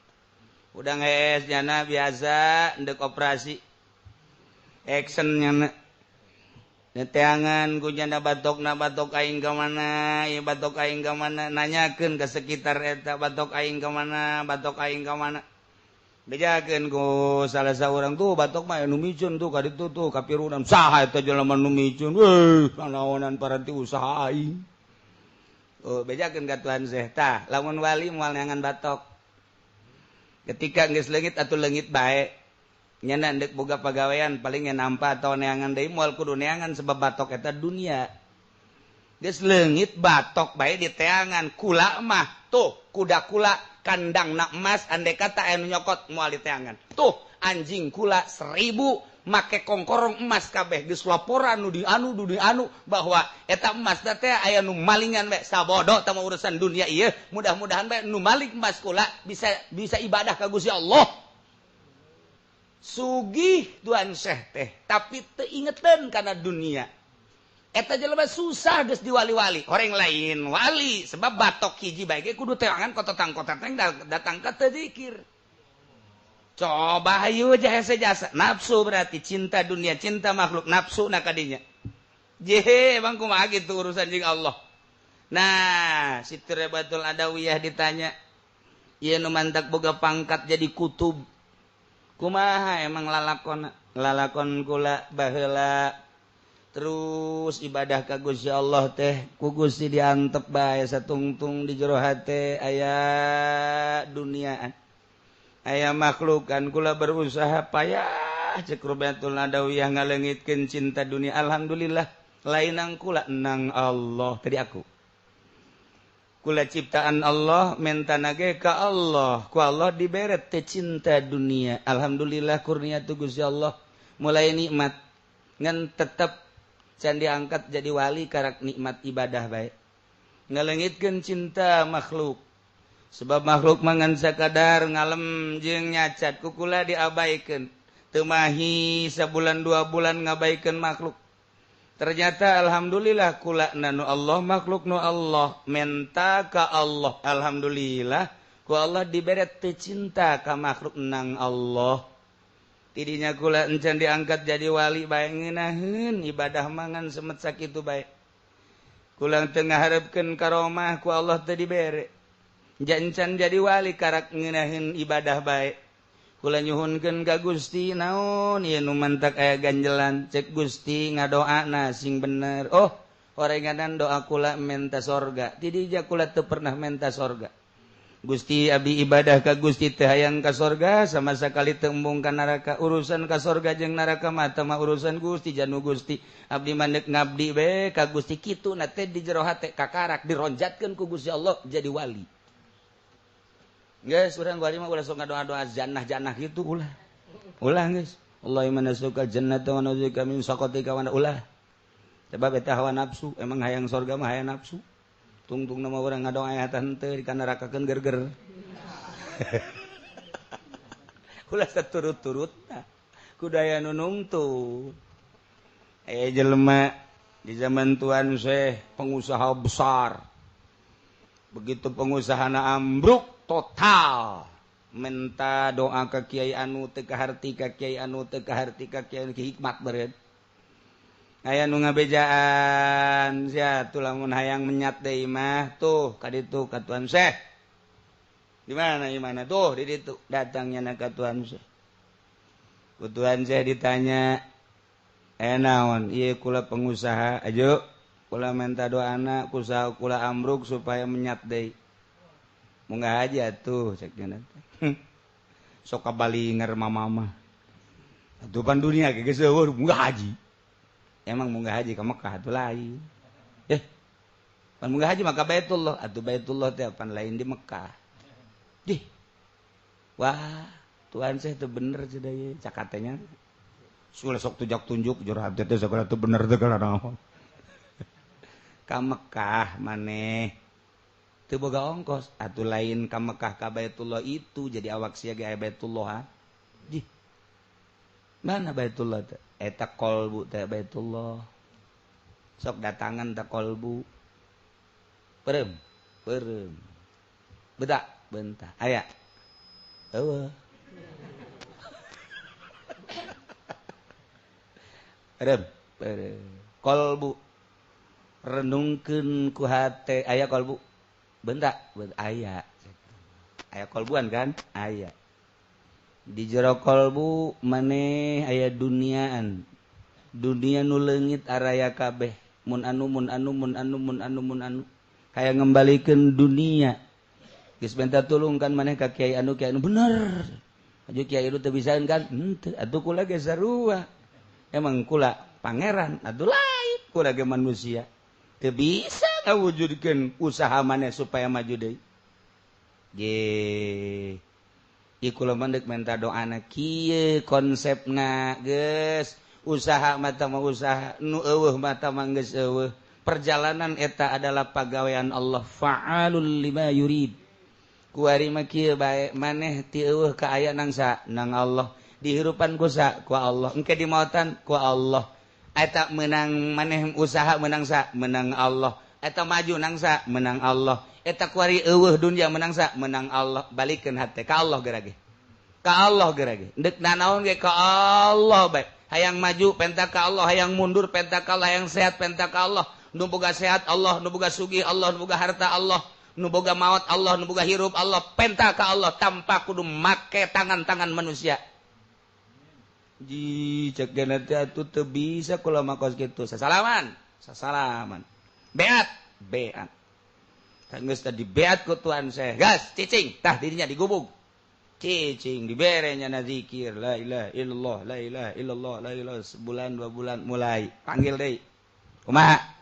Udah ngees nyana biasa ndek operasi action, nyana neteangan ku nyana batokna, batok aing ka mana ieu, batok aing ka mana? Nanyakeun ke sekitar eta, batok aing ka mana, batok aing ka mana? Bejakeun ku salah saurang, tuh batok mah nu miceun tuh ka ditu tuh kapirunan. Saha eta jelema nu miceun? Weuh, naonan paranti usaha aing. Oh, bejakeun ka Tuhan Syekh. Tah, lamun wali moal neangan batok. Ketika geus leungit atuh leungit bae. Nyana ndek boga pagawean paling nampa atau neangan deui, moal kudu neangan, sebab batok eta dunia. Geus leungit batok bae di teangan. Kula mah tuh kuda kula kandang nak emas, andai kata anu nyokot moal di teangan. Tuh anjing kula 1000 make kongkorong emas kabeh, geus laporan nu di anu nu di anu bahwa eta emas teh aya nu malingan bae. Sabodo tah urusan dunia ieu, mudah-mudahan bae nu maling emas kula bisa bisa ibadah ka Gusti Allah. Sugih Tuan Syekh teh, tapi teu ingeteun kana dunia. Eta jelema susah geus diwali-wali orang lain wali, sebab batok hiji bae ge kudu teangan kotetang koteteng datang ka teu zikir. Coba hayu jasa jasa nafsu, berarti cinta dunia, cinta makhluk, nafsu nakadinya. Jehe, emang kumaha gitu urusan jeung Allah. Nah, Siti Rabiatul Adawiyah ditanya, ieu nu mantak boga pangkat jadi kutub, kumaha emang lalakon? Lalakon kula baheula terus ibadah ka Gusti Allah teh ku Gusti diantep bae satungtung di jero hate aya duniaan, aya makhlukan. Kula berusaha payah, cek Rabiatul Adawiyah, ngalengitkeun cinta dunia. Alhamdulillah, lain nang kula, nang Allah. Tadi aku kula ciptaan Allah, menta nage ka Allah, ku Allah diberet teh cinta dunia. Alhamdulillah, kurnia tu Gusti Allah mulai nikmat, ngan tetep can diangkat jadi wali, karak nikmat ibadah bae ngalengitkeun cinta makhluk, sebab makhluk mangan sakadar ngalem jeung nyacat, kukula diabaikeun. Teu mahi sabulan 2 bulan ngabaikeun makhluk. Ternyata alhamdulillah, kula nu Allah, makhluk nu Allah, menta ka Allah. Alhamdulillah, ku Allah diberet teu cinta ka makhluk nang Allah. Tidinya kula encan diangkat jadi wali bae, ngeunaheun ibadah mangan semet sakitu bae. Kula teu ngaharepkeun karomah, ku Allah teu dibere. Jancan jadi wali karak ngeunaheun ibadah bae. Kula nyuhunkeun ka Gusti, naon ieu nu mantak aya ganjelan? Cek Gusti, ngadoana sing bener. Oh, orenganan doa kula menta sorga. Tidinya kula teu pernah menta sorga. Gusti, abdi ibadah ka Gusti teu hayang ka sorga sama sekali, teu embung ka neraka. Urusan ka sorga jeung neraka mah mah urusan Gusti, janu Gusti. Abdi mandek ngabdi be ka Gusti. Kitu na teh di jero hate, kakarak dironjatkeun ku Gusti Allah jadi wali. Geus, urang wali mah ulah sok ngadoa-doa jannah-jannah gitu, ulah. Ulah geus. Allahumma nas'aluka jannata wa na'udzubika min sakhatika wa ulah. Sebab eta hawa nafsu, emang hayang sorga mah hayang nafsu. Tungtung nama orang ngadoa aya henteu dikanarakakeun gerger. Ulah saturut-turut kudaya nu nungtun. Eh, jelema di zaman Tuan Syekh pengusaha besar. Begitu pengusaha ambruk total, minta doa ke kiai anu teu kaharti, ka kiai anu teu kaharti, ka kiai hikmat beureun. Aya nu ngabejaan, sia tuh lamun hayang menyat deui mah tuh ka ditu ka Tuan Syekh. Di mana, di mana tuh? Di ditu. Datangnya na ka Tuan Syekh. Ku Tuhan saya ditanya naon ieu kula pengusaha ajo kula minta doana usaha kula ambruk supaya menyat deui. Munggah aja tuh cek nya teh. Sok kabalinger mama mah. Atuh pan dunia ge geus eueuh munggah haji. Emang munggah haji ka Mekah atuh lain. Pan munggah haji maka Baitullah, atuh Baitullah teh pan lain di Mekah. Dih. Wah, Tuhan saya teu bener cenah ieu cakatenya. Sulah sok tujak tunjuk jero hati teh sagala teu bener teh kana naon. Ka Mekah maneh teu boga ongkos, atuh lain ka Mekah ka Baitullah itu jadi awak sia ge aya Baitullah. Dih. Mana Baitullah teh? Eta kolbu teh Baitullah. Sok datangan teh kolbu. Perem, perem. Bedak, bentah. Aya. Eueuh. Perem, perem. Kolbu. Renungkeun ku hate, aya kolbu. Bentak, aya. Aya kolbuan kan? Aya. Di jero kolbu maneh aya duniaan. Dunia nu leungit araya kabeh. Mun anu mun anu mun anu mun anu mun anu. Hayang ngembalikeun dunia. Geus minta tulung kan maneh ka kiai anu bener. Aju kiai anu teu bisaan kan? Henteu, atuh kula ge sarua. Emang kula pangeran atuh lain kula ge manusia. Teu bisa ngawujudkeun usaha maneh supaya maju deui. Ge ieu kula mah deuk minta doana kieu konsepna geus usaha mata mah usaha nu eueuh mata mah geus eueuh. Perjalanan eta adalah pagawean Allah fa'alul lima yurid. Kuari mah kieu bae maneh ti eueuh ka aya nang sa nang Allah dihirupan ku sa ku Allah engke dimautan ku Allah. Eta menang maneh usaha menang sa menang Allah. Eta maju nang sa menang Allah. Eta kuari eueuh dunya menang sa menang Allah. Balikeun hate ka Allah gerage. Ka Allah gerage. Deuk nanaon ge ka Allah bae. Hayang maju penta ka Allah, hayang mundur penta ka Allah, hayang sehat penta ka Allah. Nu boga sehat Allah, nu boga sugih Allah, nu boga harta Allah, nu boga maot Allah, nu boga hirup Allah, penta ka Allah tanpa kudu make tangan-tangan manusia. Ji cek gana teh atuh teu bisa kula mah kos kitu. Sasalaman, sasalaman. Beat, beat. Geus tadi beat ku Tuhan saya. Gas, cicing, tah dirinya digubug. Cicing dibere nya zikir la ilaha illallah, la ilaha illallah, la ilaha sebulan dua bulan mulai panggil deui. Kumaha?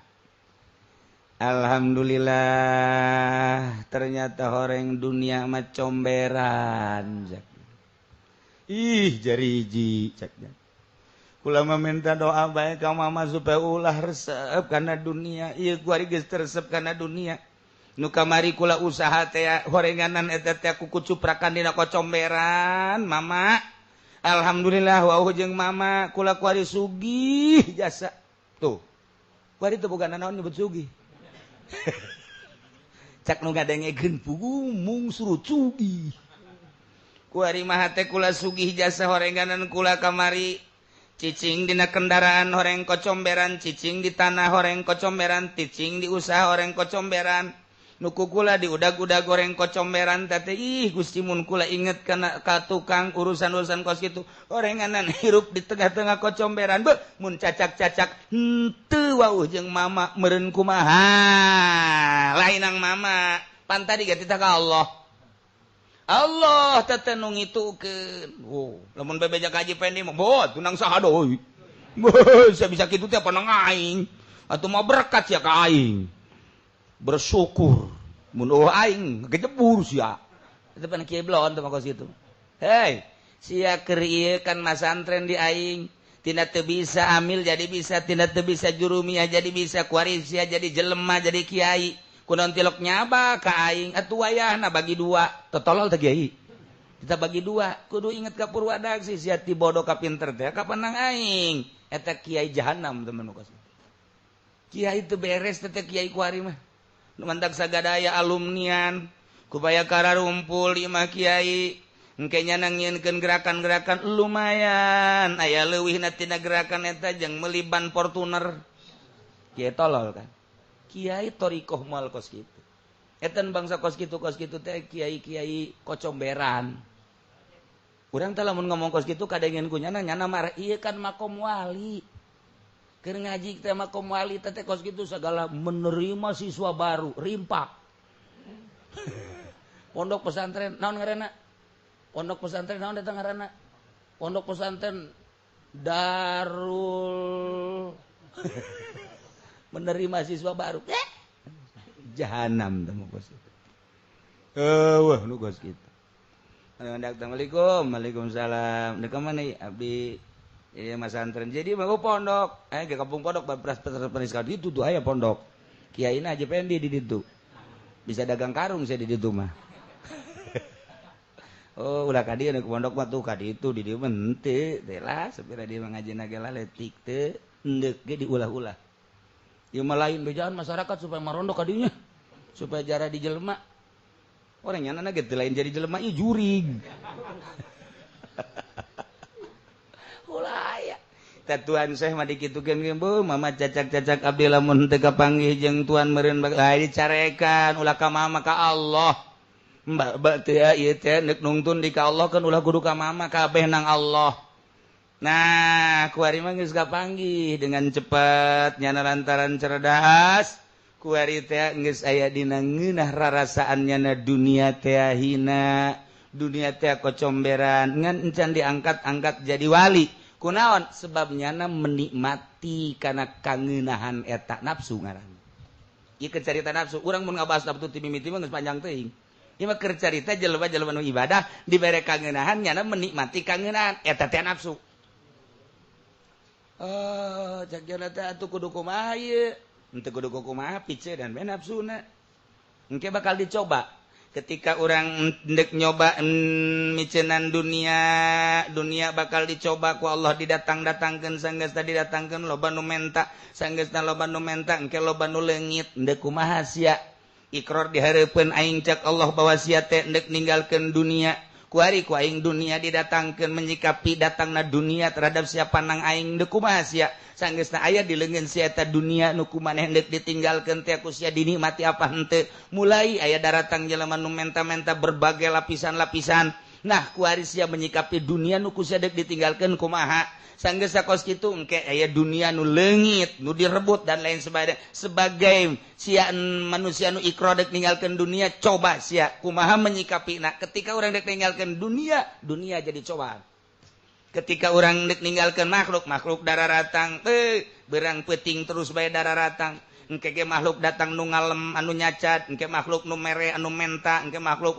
Alhamdulillah ternyata horeng dunia mah comberan. Ih jariji ceknya. Kula mah minta doa bae ka mama supaya ulah resep kana dunia. Ieu kuari geus resep kana dunia. Nu kamari kula usaha teh horenganan eta teh ku kucuprakan dina kocomberan mama. Alhamdulillah wauh jeung mama kula kuari sugih jasa. Tuh. Kuari teu boga nanaon nyebut sugih. Cak nu ngadengekeun pugu mung suruh sugih. Kuari mah teh kula sugih jasa horenganan kula kamari cicing dina kendaraan horeng kocomberan, cicing di tanah horeng kocomberan, cicing di usaha horeng kocomberan. Nu ku kula di udag-udag goreng kocomberan teh ih Gusti mun kula inget kana ka tukang urusan-urusan kos kitu horenganan hirup di tengah-tengah kocomberan beuh mun cacak-cacak henteu wauh jeung mama meureun kumaha lainang mama pan tadi ge titah ka Allah. Allah teteh nu ngitukeun. Oh, lamun bebeja ka Haji Pendi mah boh tunang saha deui. Beuh, sia bisa kitu teh panang aing. Atuh mah berkat sia ka aing. Bersyukur mun eueuh aing ngejebur sia. Itu pan kieu blon teh mah kos kitu. Hei, sia keur ieu kan masantren di aing. Tina teu bisa amil jadi bisa, tina teu bisa jurumiyah jadi bisa, kuari sia jadi jelema jadi kiai. Kunaon tilok nyaba ka aing atuh wayahna bagi dua totolol teh kiai. Kita bagi dua kudu inget ka Purwadaksi sia ti bodoh ka pinter teh ka panang aing. Eta kiai jahanam teman kos. Kiai teu beres teh kiai kuari mah. Nu mantak sagadaya alumnian kubaya kararumpul imah kiai engke nya nangieunkeun gerakan-gerakan lumayan aya leuwihna tina gerakan eta jeung meuli ban Fortuner. Kiai tolol kan. Kiai torikoh moal kos kitu. Etan bangsa kos kitu teh kiai-kiai kocomberan. Urang teh lamun ngomong kos kitu kadengen ku nyana, nyana marah, ieu kan makom wali. Keur ngaji teh makom wali teh kos kitu segala menerima siswa baru, rimpak. Pondok pesantren naon ngaranna? Pondok pesantren naon eta ngaranna? Pondok pesantren Darul menerima siswa baru. Jahanam teh kos kitu. Eueuh nu kos kitu. Assalamualaikum, waalaikumsalam. Dek mana abdi? Iya masantren. Jadi mau pondok. Ke kampung pondok beras peris kali itu tuh aya pondok. Kiai aja pendi di ditu. Bisa dagang karung saya di ditu mah. Oh, ulah ka dieu ke pondok mah tuh ka ditu di dieu mah henteu. Teh lah sapira dieu mah ngajina ge lah letik teu endek ge diulah-ulah. Ieu mah lain bejaan masyarakat supaya marondok ka dinya. Supaya jara di jelema. Orang nyana ge teu lain jadi jelema ieu jurig. Ulah aya. Tah tuan Syekh mah dikitukeun ge bu, mama cacak-cacak abdi lamun teu kapanggih jeung tuan meureun bakal dicarekan ulah ka mama ka Allah. Mbak mbak teh ieu teh neuk nungtun di ka Allah kan ulah kudu ka mama kabeh nang Allah. Nah, kuari mah geus kapanggih dengan cepat nyana lantaran cerdas. Kuari teh geus aya dina ngeunah rarasaan nyana dunia teh hina, dunia teh kocomberan ngan encan diangkat-angkat jadi wali. Kunaon? Sebab nyana menikmati kana kangeunahan eta nafsu ngaran. Ieu keur carita nafsu, urang mun ngabahas nafsu ti mimiti mah geus panjang teuing. Ieu mah keur carita jelema-jelema nu ibadah dibere kangeunahan nyana menikmati kangeunahan eta teh nafsu. Oh, cak jana teh atuh kudu kumaha ieu? Henteu kudu kumaha pice dan bae nafsuna. Engke bakal dicoba. Ketika orang ndek nyoba micenan dunia, dunia bakal dicoba ku Allah didatang-datangkeun sanggeusna didatangkeun loba nu menta, sanggeusna loba nu menta engke loba nu leungit ndek kumaha sia. Ikrar dihareupeun aing cak Allah bahwa sia teh ndek ninggalkeun dunia. Kuari ku aing dunia didatangkeun menyikapi datangna dunia terhadap siapa nang aing ndek kumaha sia. Sanggeusna aya di leungeun sia eta dunia nu ku maneh ndek ditinggalkeun teh ku sia dinikmati apa henteu. Mulai aya daratang jelema nu menta-menta berbagai lapisan-lapisan. Nah, kuari sia menyikapi dunia nu ku sia dek ditinggalkeun kumaha. Sanggeusna kos kitu engke aya dunia nu leungit, nu direbut dan lain sebagainya. Sebagai sia manusia nu ikrar dek ninggalkeun dunia, coba sia kumaha menyikapi. Nah, ketika urang dek ninggalkeun dunia, dunia jadi cobaan. Ketika urang dek ninggalkeun makhluk, makhluk dararatang, berang peuting terus bae dararatang. Engke ge makhluk datang nu ngalem anu nyacat, engke makhluk nu mere anu menta, engke makhluk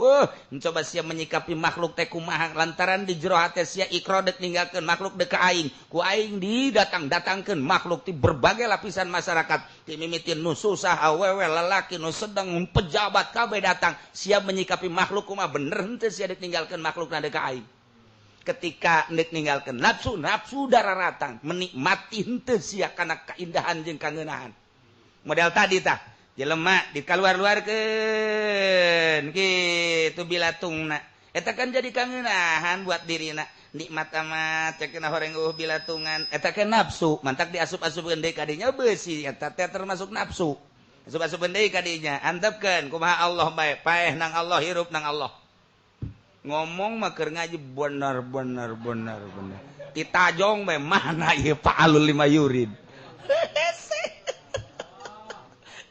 coba sia menyikapi makhluk teh kumaha lantaran di jero hate sia ikrar dek ninggalkeun makhluk dek ka aing. Ku aing didatang-datangkeun makhluk ti berbagai lapisan masyarakat, ti mimitin nu susah, awewe, lalaki, nu sedang, pejabat kabeh datang. Sia menyikapi makhluk kumaha bener henteu sia dek ninggalkeun makhluk na dek ka aing. Ketika ndek ninggalkeun nafsu, nafsu dararatang menikmati henteu sia kana kaindahan jeung kangeunahan. Model tadi tah jelema dikaluar-luarkeun kitu bilatungna eta kan jadi kangeunahan buat dirina nikmat amat cekna horeng bilatungan eta kan nafsu mantak diasup-asupkeun deui ka dinya beusi eta teh termasuk nafsu asup-asupkeun deui ka dinya antepkeun kumaha Allah bae paeh nang Allah hirup nang Allah ngomong mah keur ngaji bener bener bener bener ditajong bae mana ieu fa'alul lima yurid.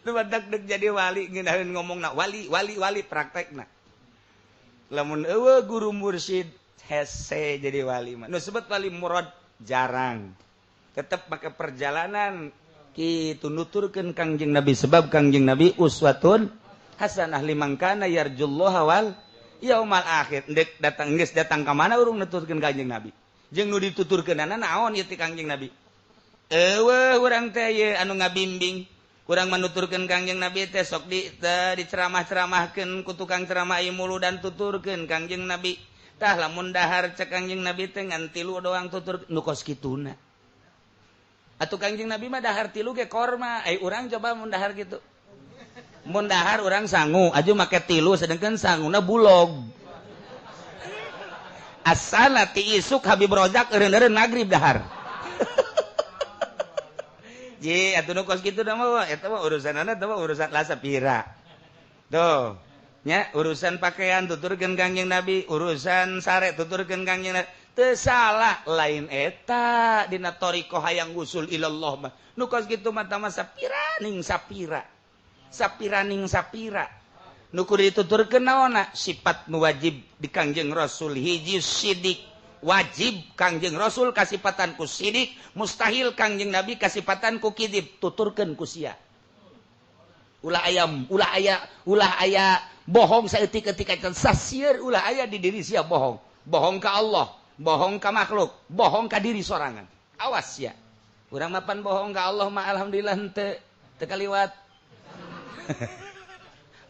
Mantak dek jadi wali ngeunaheun ngomongna wali wali wali praktekna. Lamun eueuh guru mursyid hese jadi wali mah. Nu sebut wali murad jarang. Tetep make perjalanan kitu nuturkeun Kangjeng Nabi sebab Kangjeng Nabi uswatun hasanah liman kana yarjullaha wal yaumal akhir. Ndek datang geus datang ka mana urung nuturkeun Kangjeng Nabi. Jeung nu dituturkeunana naon ieu ti Kangjeng Nabi? Eueuh urang teh ieu anu ngabimbing kurang menuturkan Kangjeng Nabi teh sok di diceramah-ceramahkeun ku tukang ceramah ieu mulu dan tuturkeun Kangjeng Nabi. Tah lamun dahar cek Kangjeng Nabi teh ngan tilu doang tutur nu kos kituna. Atuh Kangjeng Nabi mah dahar tilu ge korma, ai urang coba mun dahar kitu. Mun dahar urang sangu aju make tilu sedengkeun sanguna bulog. Asana ti isuk Habib Rozak eureun-eureun magrib dahar. Ji atuh nu kos kitu da mah eta mah urusanana eta mah urusan lasapira. Tuh. Nya urusan pakaian tuturkeun Kangjeng Nabi, urusan sare tuturkeun Kangjeng Nabi. Teu salah lain eta dina thariqah hayang usul ilallah mah. Nu kos kitu mah tama sapiraning sapira. Sapiraning sapira. Nu kudu dituturkeun naonna? Sifat nu wajib di Kangjeng Rasul hiji sidik. Wajib Kangjeng Rasul kasipatan ku sidik, mustahil Kangjeng Nabi kasipatan ku kidib, tuturkeun ku sia. Ulah ayam, ulah aya, ulah aya bohong saeutik-eutik acan sasieur ulah aya di diri sia bohong. Bohong ka Allah, bohong ka makhluk, bohong ka diri sorangan. Awas sia. Urang mapan bohong ka Allah mah alhamdulillah henteu teu kaliwat.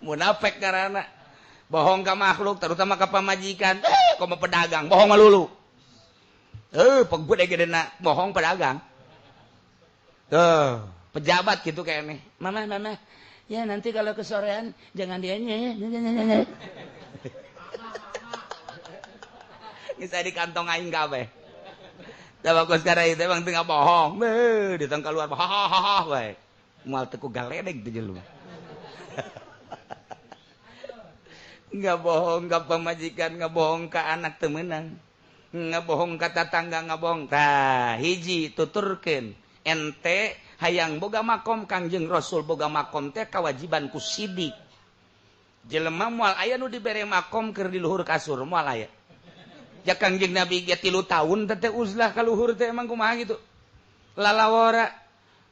Munafik karana. Bohong ka makhluk terutama ka pamajikan, komo pedagang, bohong melulu. Pegut gedena bohong pedagang. Tuh, pejabat gitu kayaknya. Mama, mama, ya nanti kalau kesorean jangan dianya ya. Bisa di kantong aing kabeh. Da bagus karena itu emang tengah bohong. Beuh, di tengah keluar hahaha bae. Moal teu ku galedeg teh jelema. Nggak bohong ka pamajikan, nggak bohong ka anak teu meunang. Nggak bohong ka tatangga, nggak bohong. Tah, hiji tuturkeun ente hayang boga makom Kangjeng Rasul boga makom teh kewajiban ku sidik. Jelema moal aya nu dibere makom keur di luhur kasur moal aya. Ja Kangjeng Nabi ge 3 tahun teh uzlah ka luhur teh emang kumaha gitu. Lalawara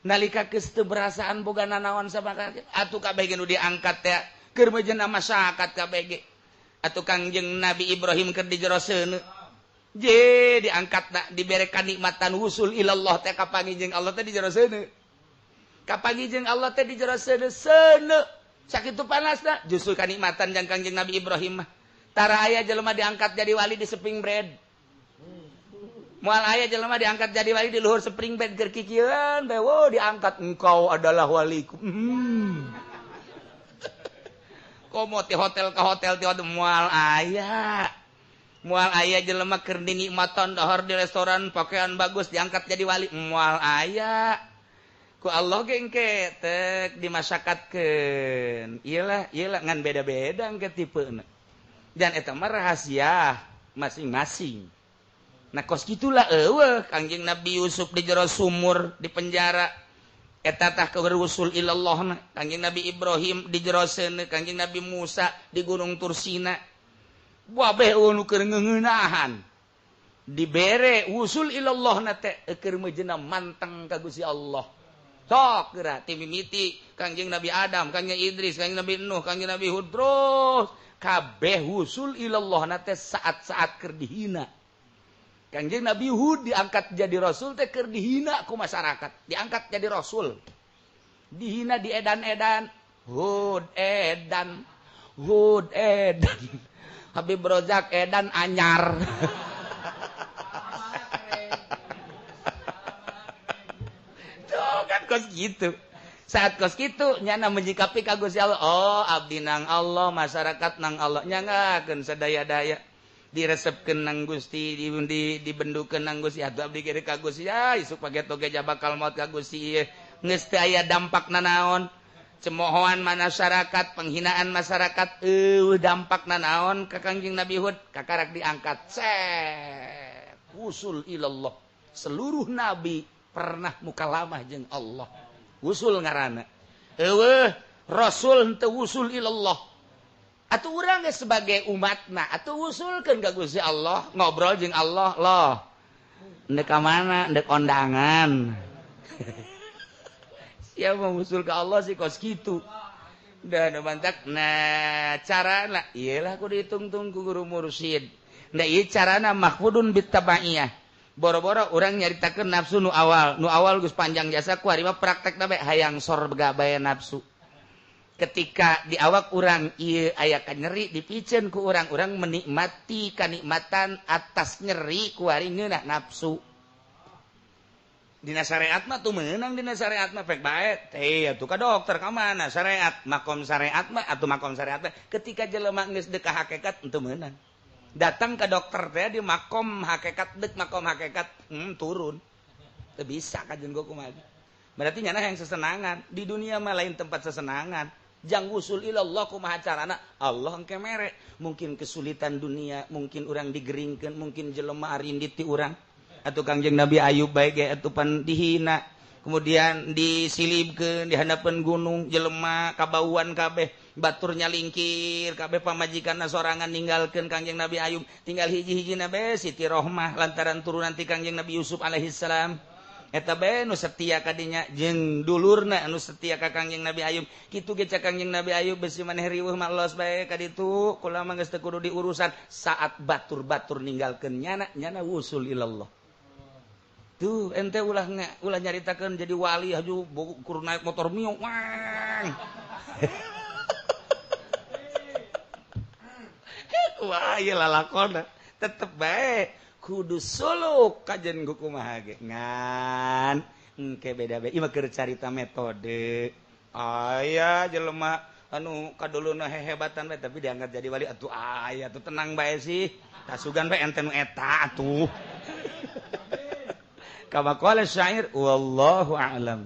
nalika geus teu berasaan boga nanaon sabaka atuh kabeh ge nu diangkat teh keur meujeuhna masyarakat kabeh ge. Atuh Kangjeng Nabi Ibrahim keur di jero seuneu. Je diangkat nak dibere kanikmatan wusul ilallah teh kapanggih jeung Allah teh di jero seuneu. Kapanggih jeung Allah teh di jero seuneu seuneu. Sakitu panasna justru kanikmatan jang Kangjeng Nabi Ibrahim mah. Tara aya jelema diangkat jadi wali di spring bread. Moal aya jelema diangkat jadi wali di luhur spring bed keur kikieuan bae wo diangkat engkau adalah waliku. Komo ti hotel ka hotel ti moal aya. Moal aya jelema keur dinikmatan dahar di restoran pakaian bagus diangkat jadi wali moal aya. Ku Allah ge engke tek dimasakatkeun. Iyalah, iyalah ngan beda-beda engke tipena. Dan eta mah rahasia masing-masing. Nah kos kitulah eueuh Kangjeng Nabi Yusuf di jero sumur di penjara. Eta tah keur wusul ilallah na. Kangjeng Nabi Ibrahim di jero seuneu, Kangjeng Nabi Musa di Gunung Tursina. Wabeh nu keur ngeuneunahan. Dibere wusul ilallah na teh keur meujeuhna manteng ka Gusti Allah. Sok geura ti mimiti Kangjeng Nabi Adam, Kangjeng Idris, Kangjeng Nabi Nuh, Kangjeng Nabi Hud terus kabeh wusul ilallah na teh saat-saat keur dihina. Kangjeng Nabi Hud diangkat jadi rasul teh keur dihina ku masyarakat, diangkat jadi rasul. Dihina di edan-edan, Hud edan, Hud edan. Habib Rozak edan anyar. Tuh kan kos gitu. Saat kos gitu nyana menyikapi ka Gusti Allah, oh abdi nang Allah, masyarakat nang Allah, nyangakeun sadaya-daya. Diresepkeun nang Gusti, dibendukeun nang Gusti, atuh abdi ge ka Gusti, ya isuk pageto ge bakal maot ka Gusti ieu. Geus teu aya dampakna naon. Cemohoan masyarakat, penghinaan masyarakat, dampakna naon ka Kangjeng Nabi Hud, kakarak diangkat. Set, wusul ilallah. Seluruh nabi pernah mukalamah jeung Allah. Wusul ngaranna. Eueuh, rasul henteu wusul ilallah. Atuh urang ge sebagai umatna, atuh wusulkeun ka Gusti Allah, ngobrol jeung Allah loh. Ndek ka mana? Ndek ondangan. Siapa wusul ke Allah sih kos kitu. Dan mantak nah carana iyalah kudu ditungtung ku guru mursyid. Nah ieu carana mahfudun bitabaiyah. Boro-boro urang nyaritakeun nafsu nu awal geus panjang jasa ku ari mah praktekna bae hayang sorga bae nafsu. Ketika di awak urang ieu aya kanyeri dipiceun ku urang, urang menikmati kanikmatan atas nyeri ku ari ngeunah nafsu. Dina syariat mah tuh meunang dina syariat mah pek bae teh atuh ka dokter ka mana syariat makom syariat mah atuh makom syariat mah ketika jelema geus deuk ka hakikat henteu meunang. Datang ke dokter teh di makom hakikat deuk makom hakikat turun. Teu bisa kajeun gua kumaha. Berarti nyana yang sesenangan di dunia mah lain tempat sesenangan. Jang wusul ilallah kumaha carana? Allah engke mere. Mungkin kesulitan dunia, mungkin urang digeringkeun, mungkin jelema arindit ti urang. Atuh Kangjeng Nabi Ayub bae ge atuh pan dihina. Kemudian disilibkeun di handapeun gunung, jelema kabauan kabeh, baturnya lingkir kabeh, pamajikanna sorangan ninggalkeun Kangjeng Nabi Ayub, tinggal hiji-hijina bae Siti Rohmah lantaran turunan ti Kangjeng Nabi Yusuf alaihissalam. Eta bae nu setia kadinya jeung dulurna anu setia ka Kangjeng Nabi Ayub. Kitu ge cak Kangjeng Nabi Ayub, besi maneh riweuh mah los bae ka ditu, kula mah geus teu kudu diurusan. Saat batur-batur ninggalkeun nyana, nyana wusul ilallah. Tuh ente ulah ulah nyaritakeun jadi wali haju kur naik motor Mio wang. Wah ieu lalakonna tetep bae kudu suluk kajen kumaha ge ngan engke beda-beda. Ieu mah keur carita metode. Aya jelema anu kaduluna hehebatan bae tapi diangkat jadi wali atuh aya atuh tenang bae sih. Tasugan bae ente nu eta atuh. Kama qala syair wallahu a'lam.